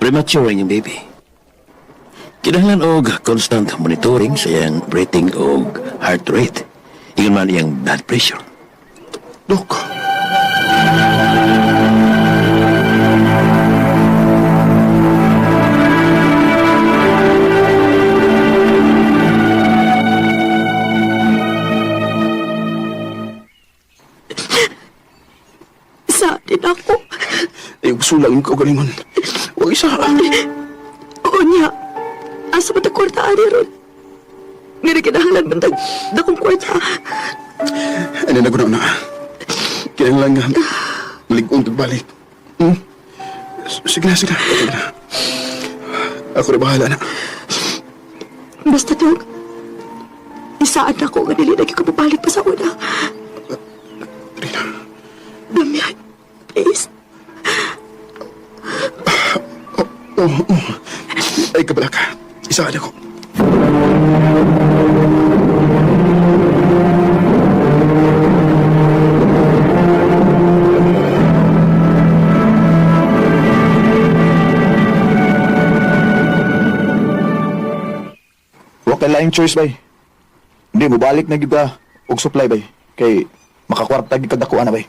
Premature ang iyong baby. Kinahanglan og constant monitoring sa iyang breathing og heart rate. Ingon man iyang blood pressure. Dok. Isa din ako. Ay, gusto lang yung kaugalingon. Huwag isa. Unya, asa ba ta kwarta ani ron? Nga na kinahanglan man tag dakong kwarta. Ano na guna na. Kinahanglan nga. Malig-on balik. Sige na, sige na. Sige na. Ako rin bahala na. Basta dong, isaan ako nga dili na gyud ko mabalik pa sa una. Trina. Damian, please. Oh. Ay, kabala ka. Isaan ako. Wa kay laing choice bay. Hindi mo balik na gyud ka og supply bay kay makakwarta gyud kag dako ana bay.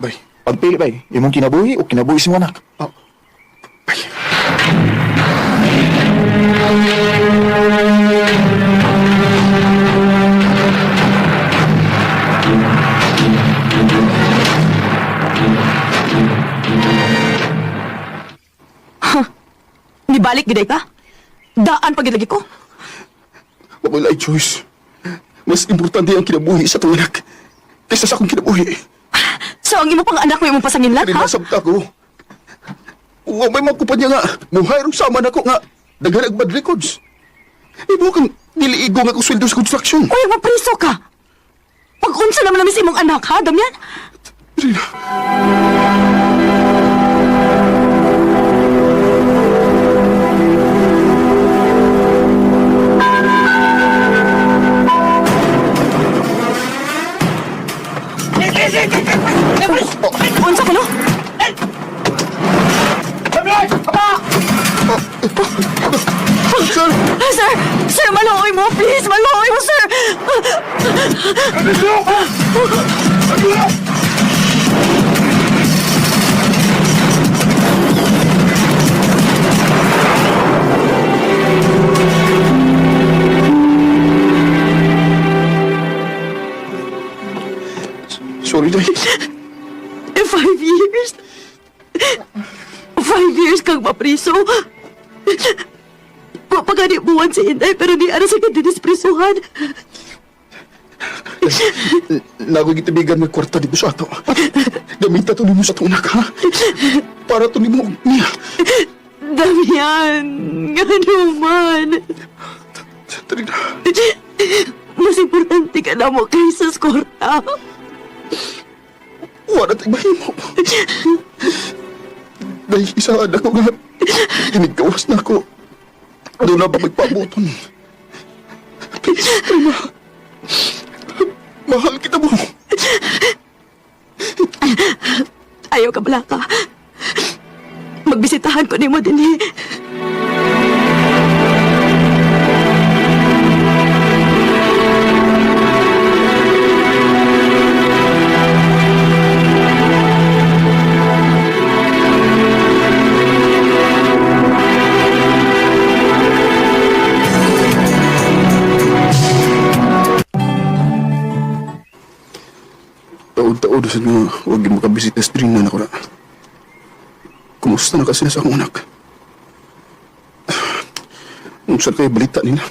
Bay. Pagpili bay, imong kinabuhi o kinabuhi sa imong anak. Oh. Bay. Nibalik giday ka? Daan pa gid lagi ko. Wala choice. Mas importante ang kinabuhi sa itong anak kaysa sa akong kinabuhi. So ang imo pang anak mo imong pasanginlan, ha? Rinasabta ko. Wa may mga kumpanya nga, muhire sama na ko nga, daghan ang bad records. Ibo kang niliigo nga kong sweldo sa construction. Uy, mapriso ka. Pag-unsa naman namin sa imong anak, ha, Damian? Rina. Unsa ko no? Sir! Sir! Sir, maluoy mo! Please, maluoy mo, sir! Sorry, Day. 5 years. 5 years kang mapriso. Wa pa gani buwan si Inday pero di ara sa kadinisprisuhan. Nagoy gitibigan may kwarta dito sa ato. Gamita to nimo sa atong anak, ha? Para to nimo niya. Damian, ngano man. Trina. Mas importante ka na mo kaysa sa kwarta. Wala tayong mahimo. Dahil isa anak ko nga, ginagawas na ako. Doon na ba magpabuton? Please, Prima. Mahal kita mo. Ayaw ka bala ka. Magbisitahan ko nimo dinhi. Taod-taod sa nga, huwag yung makabisita sa Trina na ko na. Kumusta na kasi na sa akong anak? Kung saan kayo balita nila?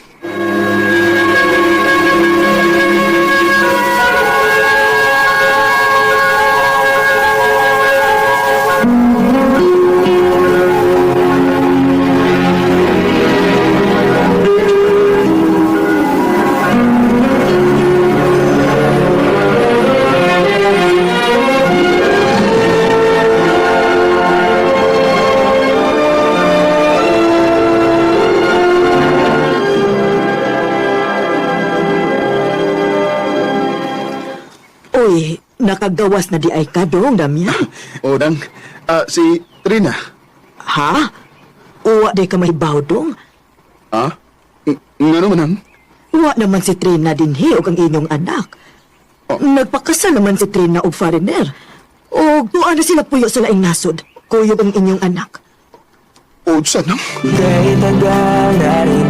Uy, nakagawas na di ay ka dong, Damian. O, Dang. Si Trina. Ha? Uwa di ka mahibaw dong. Ah? Nga naman, ang? Wa naman si Trina dinhi og ang inyong anak. Oh. Nagpakasal naman si Trina og foreigner. Og tuwa na sila puyo sa laing nasod. Kuyog ang inyong anak. O, saan nang? Kay tagal na rin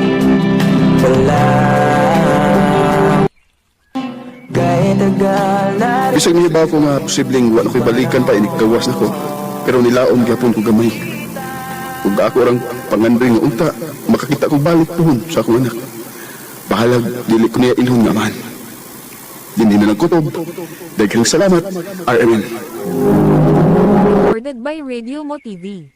pala. Kay tagal na rin. Bisag nihibaw ko nga posibleng wa na ko'y balikan pa inig gawas nako. Pero nilaom gyapon ko gamay. Ug ako orang pangandoy nga unta makakita ko balik pohon sa akong anak. Bahalag dili ko niya ilhon nga man. Dinhi na lang kutob. Daghang salamat, RMN. Recorded by Radio Mo TV.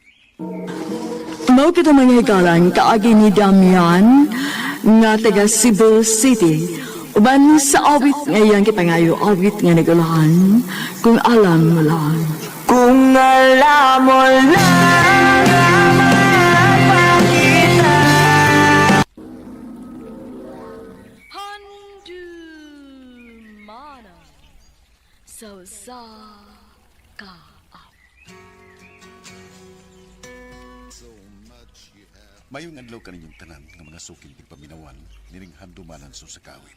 Mao kita mga higalan kaagi ni Damian nga taga Cebu City. Uban sa awit nga iyang gipangayo, awit nga nagulahan, kung alam mo lang. Kung alam mo lang ang makita. Handumana sa sa ka. Mayong adlaw kaninyong tanan nga mga suking tigpaminawan nining handumanan sa sakawit.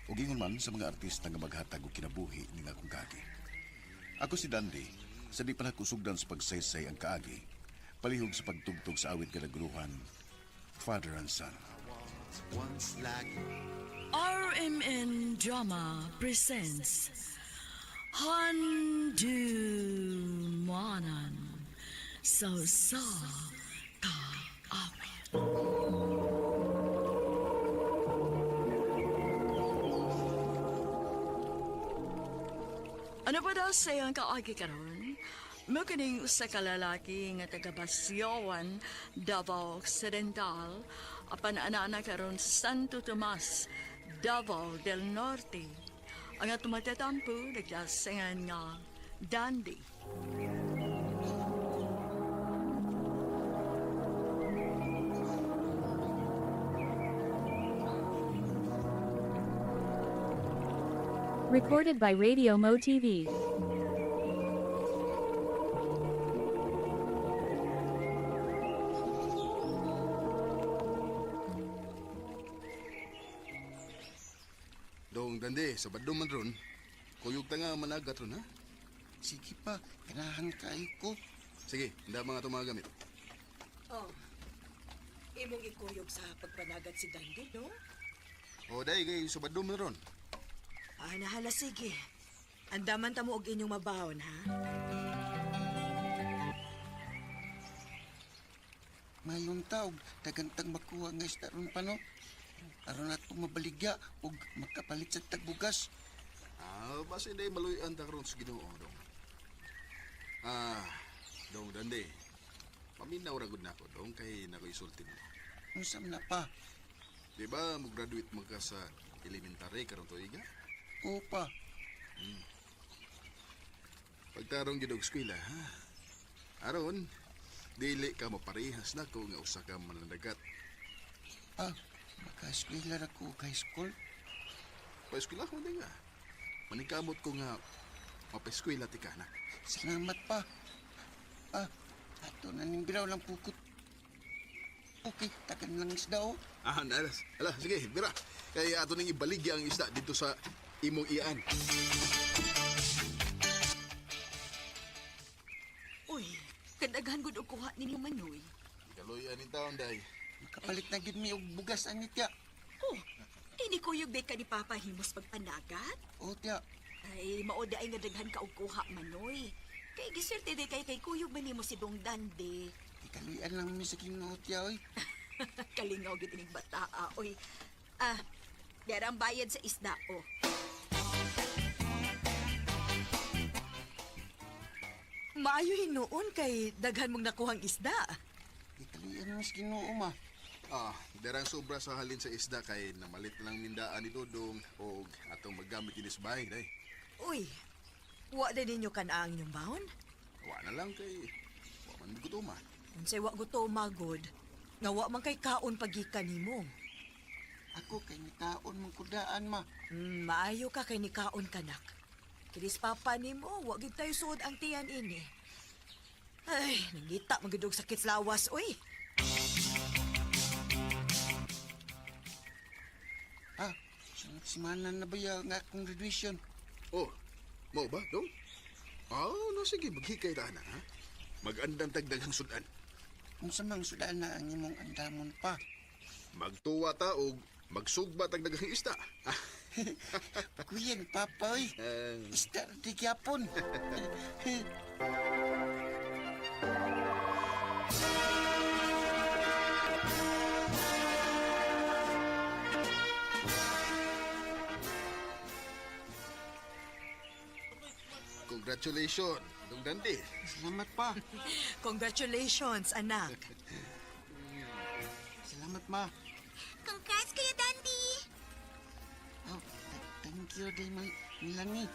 Ug ingon man sa mga artista nga maghatag og kinabuhi ning akong kaagi. Ako si Dandy, sa di pa nakusugdan sa pagsaysay ang kaagi, palihog sa pagtugtog sa awit kadaguluhan, Father and Son. RMN Drama presents Handumanan sa sa kaawit. Ano pa daw sa iyang kaagi karon? Mukining usa ka lalaki nga taga Basyowan, Davao Occidental, apan ana karon sa Santo Tomas, Davao del Norte. Ang atong matatampo nagdasingan nga Dandy. Recorded by Radio Mo TV. Dong dande, sa badong man ron. Kuyog ta nga managat ron ha. Sige pa, ganahan kayo ko. Sige, handa mga itong mga gamit. Oh, imong ikuyog sa pagpanagat si Dandy, no? O day, kay sa badong man ron. Ah, nahala, sige. Andaman ta mo og inyong mabahon, ha? Mayon taog, dagantag makuha nga isda ron pa no. Aron nato mabaligya ug makapalit sa tagbugas. Ah, basta hindi maluyan ta karon sa Ginoo dong. Ah, dong dande. Paminaw ra gud nako dong kay nako isulti mo. Unsa man na pa? Di ba mo-graduate man ka sa elementary karon tuiga? Oo pa. Pagtarong gyud og eskwela, ha? Aron, dili ka maparehas nako nga usa ka manandagat. Ah, maka-eskwela ra ko og high school. Pa-eskwela ko nga. Maningkamot ko nga mapaeskwela ti ka na. Salamat pa. Ah, ato na ning biraw lang pukot. Okay, tagan lang isda oh. Ah, nalas. Ala, sige, bira. Kay ato ning ibaligya ang isda dito sa imong iyan. Uy, kadaghan gud og kuha ninyo manoy. Kaloy aning taon day. Makapalit na gid mi og bugas ani tiya. Oh, ini kuyog day ka ni Papa himos pagpanagat? Oh, tiya. Ay, mao ay nga daghan ka og kuha manoy. Kay giswerte day kay kay kuyog man nimo si Dong Dande. Ikaluyan lang mi sa Ginoo tiya oy. Kalingaw gyud ining bataa, oy. Ah, dera ang bayad sa isda, oh. Maayo hinuon kay daghan mong nakuhang isda. Ikaluyan mi sa Ginoo ma. Ah, derang sobra sa halin sa isda kay namalit na lang mindaan ni Dodong og atong maggamit ini sa bahay day. Uy, wa din ninyo kan-a ang inyong baon? Wa na lang kay wa man mi gutoma. Unsay wa gutom magod, nga wa man kay kaon pagikan nimo. Ako kay nikaon man kudaan ma. Maayo ka kay nikaon kanak. Kiris papa nimo, wa gyud tayo suod ang tiyan ini. Ay, nangita man gyud og sakit sa lawas, uy. Ah, sunod semana na ba ya nga akong graduation? Oh, mao ba, dong? Ah, no sige, maghikay ta na, ha? Magandang tagdaghang sudan. Unsa mang sudan na ang imong andamon pa? Magtuwa ta og Magsugba tag daghang isda. Kuya ni Papa, oy. Isda di gyapon. Congratulations, Dong Dante. Salamat pa. Congratulations, anak. Salamat, ma. Congrats, Kuya Dandy! Oh, thank you, day, Melanie.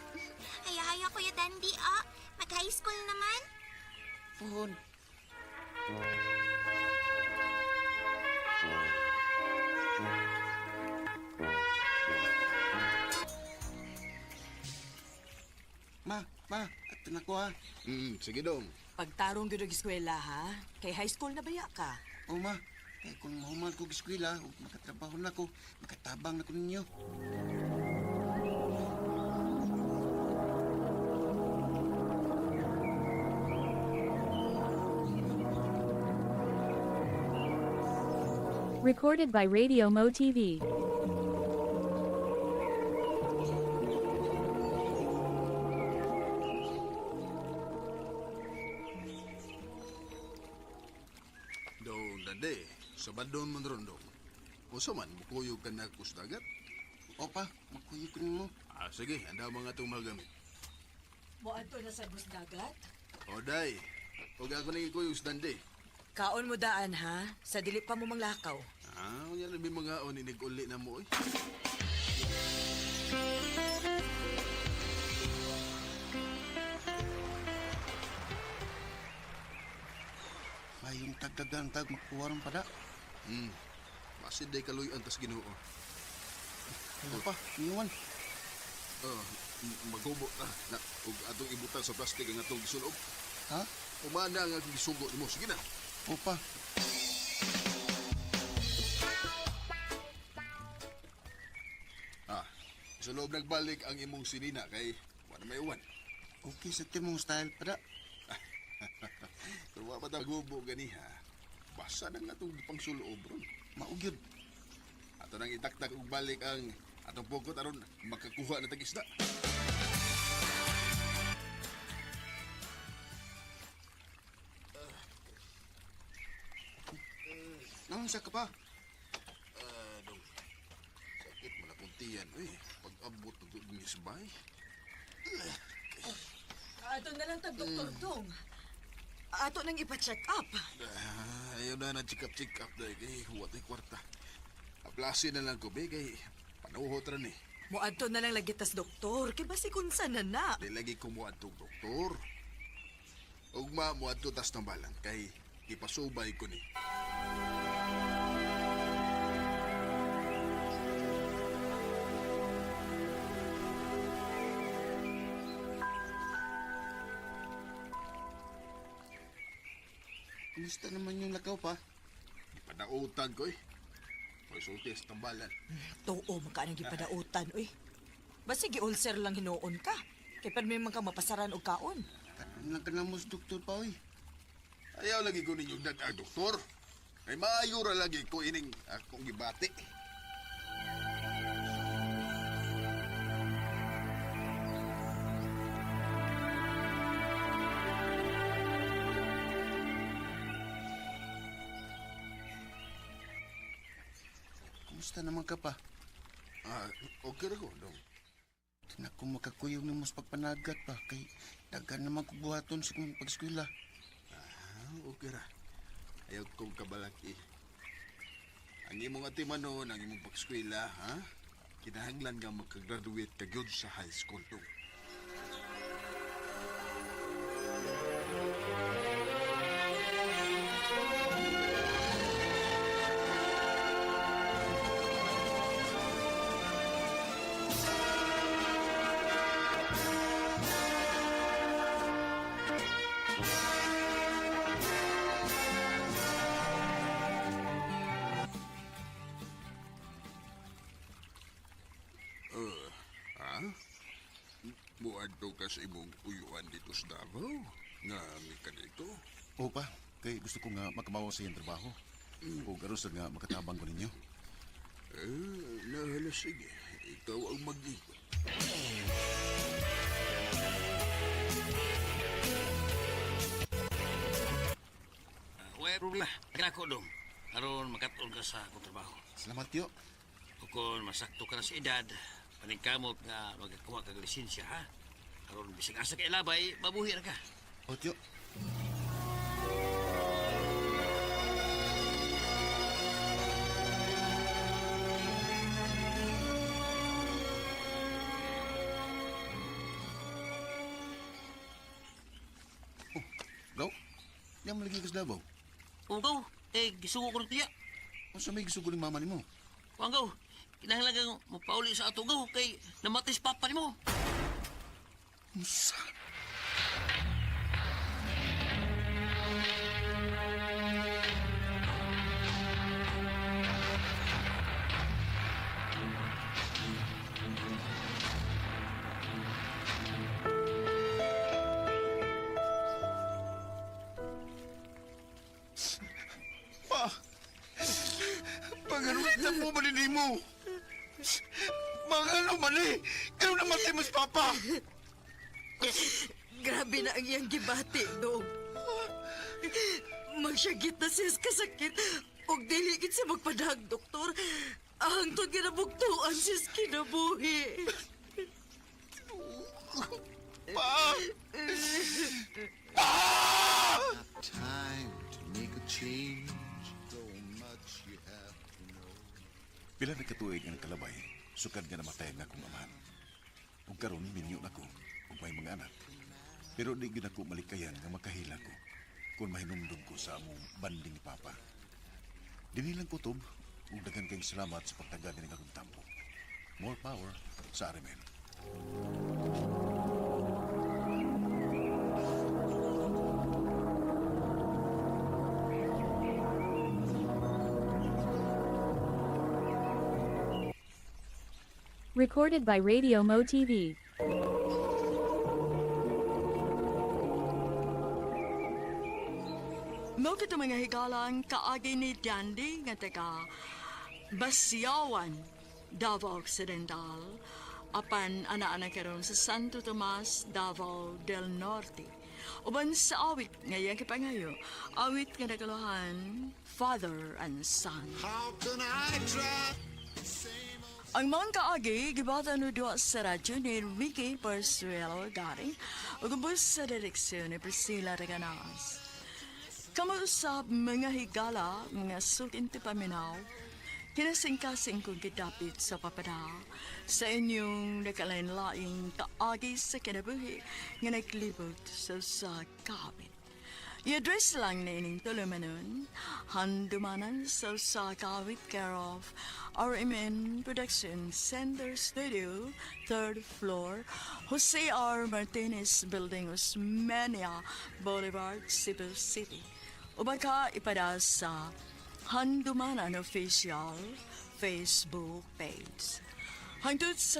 Haya-haya, Kuya Dandy, ah. Mag-high school naman. Puhon. Ma, ma, ato na ko ha. Sige dong. Pagtarong gyud og eskwela ha, kay high school na baya ka. O ma, kay kung mahuman ko og eskwela ug makatrabaho na ko, makatabang na ko ninyo. Recorded by Radio Mo TV. Dong Dante, sabadon man ron dong. Usa man, mukuyog ka na kus dagat. Opa, makuyog ko nimo. Ah, sige, anda mga itong magamit. Moadto na sa bus dagat. O, day. Huwag ako nang ikuyog sa Dante. Kaon mo daan ha, sa dili pa mo manglakaw. Ah, unya lang may mga on inig-uli na mo, eh. Mayong tagdagan tag makuha ron pada. Masid day kaluyan tas Ginoo. Ano pa, niwan. Oh, maghubo ta na ug atong ibutang sa plastic ang atong gisulob. Ha? Umana ang akong gisugo nimo. Sige na. Opa. Ah, isulob nagbalik ang imong sinina kay wala may uwan. Okay sa timong style pada. Pero wa pa ta gubo ganiha. Basa na nga itong pangsulob ron. Maugyod. Ato nang itaktak og balik ang atong pugot aron makakuha na tag isda. Naunsa ka pa? Ah, dong. Sakit man akong tiyan, uy. Pag-abot ng tubig ni Sabay. Ato na lang tag Doktor Dong. Ato nang ipa-check up. Ah, ayaw na na check up check up dahil kay huwat ay kwarta. Aplasi na lang ko, be, kay panuhot ra ni. Moadto na lang lagi tas doktor, kay basi kun sa na na. Di lagi kumuha itong doktor. Ugma mo adto tas tambalan kay ipasubay ko ni. Kumusta naman yung lakaw pa? Ipadautan ko eh. May sulti sa tambalan. Tuo man ka nang gipadautan uy. Basi gi-ulcer lang hinuon ka. Kay permi man ka mapasaran og kaon. Karon lang ka na mo sa doktor pa, oy. Ayaw lagi ko ninyong dag doktor. Ay maayo ra lagi ko ining akong gibati. Kumusta naman ka pa? Ah, okay ra ko, dong. Di na ko makakuyog nimo sa pagpanagat pa kay daghan naman ko buhaton sa kong pag-eskwela. Ah, okay ra. Ayaw kong kabalaki. Ang imong atimanon, ang imong pagskwela, ha? Kinahanglan nga makagraduate ka gyud sa high school dong. Ha? Muadto ka sa imong uyuan dito sa Davao? Nga mi ka dito? Opa, kay gusto ko nga makamawa sa iyang trabaho. O aron sad nga makatabang ko ninyo. Eh, nahala sige. Ikaw ang mag-ikot. Wala problema. Kinako dong. Aron makatuon ka sa akong trabaho. Salamat, tiyo. O kung masakto ka na sa edad, paningkamot nga magkakuha kag lisensya, ha? Aron bisag asa ka ilabay, mabuhi ra ka. O, tiyo. Oh, Gaw? Di mo lagi ka sa Davao. Ugaw, eh, gisugo ko ng tiya. Unsa may gisugo ni mama nimo? Kuang gaw, kinahanglan kang mapauli sa ato gaw kay namatay si papa nimo. Unsa? Pa! Pag-ano mo ba mo? Mga ano mali? Kaya namatay mo si Papa! Grabe na ang iyang gibati, dong. Magsyagit na siya sa kasakit. Og dili gid siya magpadahag, doktor. Hangtod nga nabugtuan siya sa kinabuhi. Pa! Time to make a change. So much you have to know. Pila na katuig ang kalabay, sukad nga namatay ang akong amahan. Ug karon minyo na ko, ug may mga anak. Pero di gyud ako malikayan nga makahila ko kung mahinumdum ko sa among banding ni Papa. Dinhi lang kutob, ug daghan kayong salamat sa pagtaga nining akong tampo. More power sa RMN. Recorded by Radio Mo TV. Mao kito mga higalang kaagi ni Dandy nga taga Basiawan, Davao Occidental, apan ana-ana karon sa Santo Tomas, Davao del Norte. Uban sa awit nga iyang kipangayo, awit nga naguluhan, Father and Son. How can I try? Ang mga kaagi, gibata no duwa sa radyo ni Ricky Persuelo Garing, ug ubos sa direksyon ni Priscilla Reganas. Kamausap mga higala, mga sukin ti paminaw, kinasingkasing kong gidapit sa papada, sa inyong nakalain-laing kaagi sa kinabuhi nga naglibot sa kapit. I-address lang na ining tulumanon, handumanan sa Sakawit care of RMN Production Center Studio, third floor, Jose R. Martinez Building, Osmeña Boulevard, Cebu City. O baka ipada sa Handumanan Official Facebook page. Hangtod sa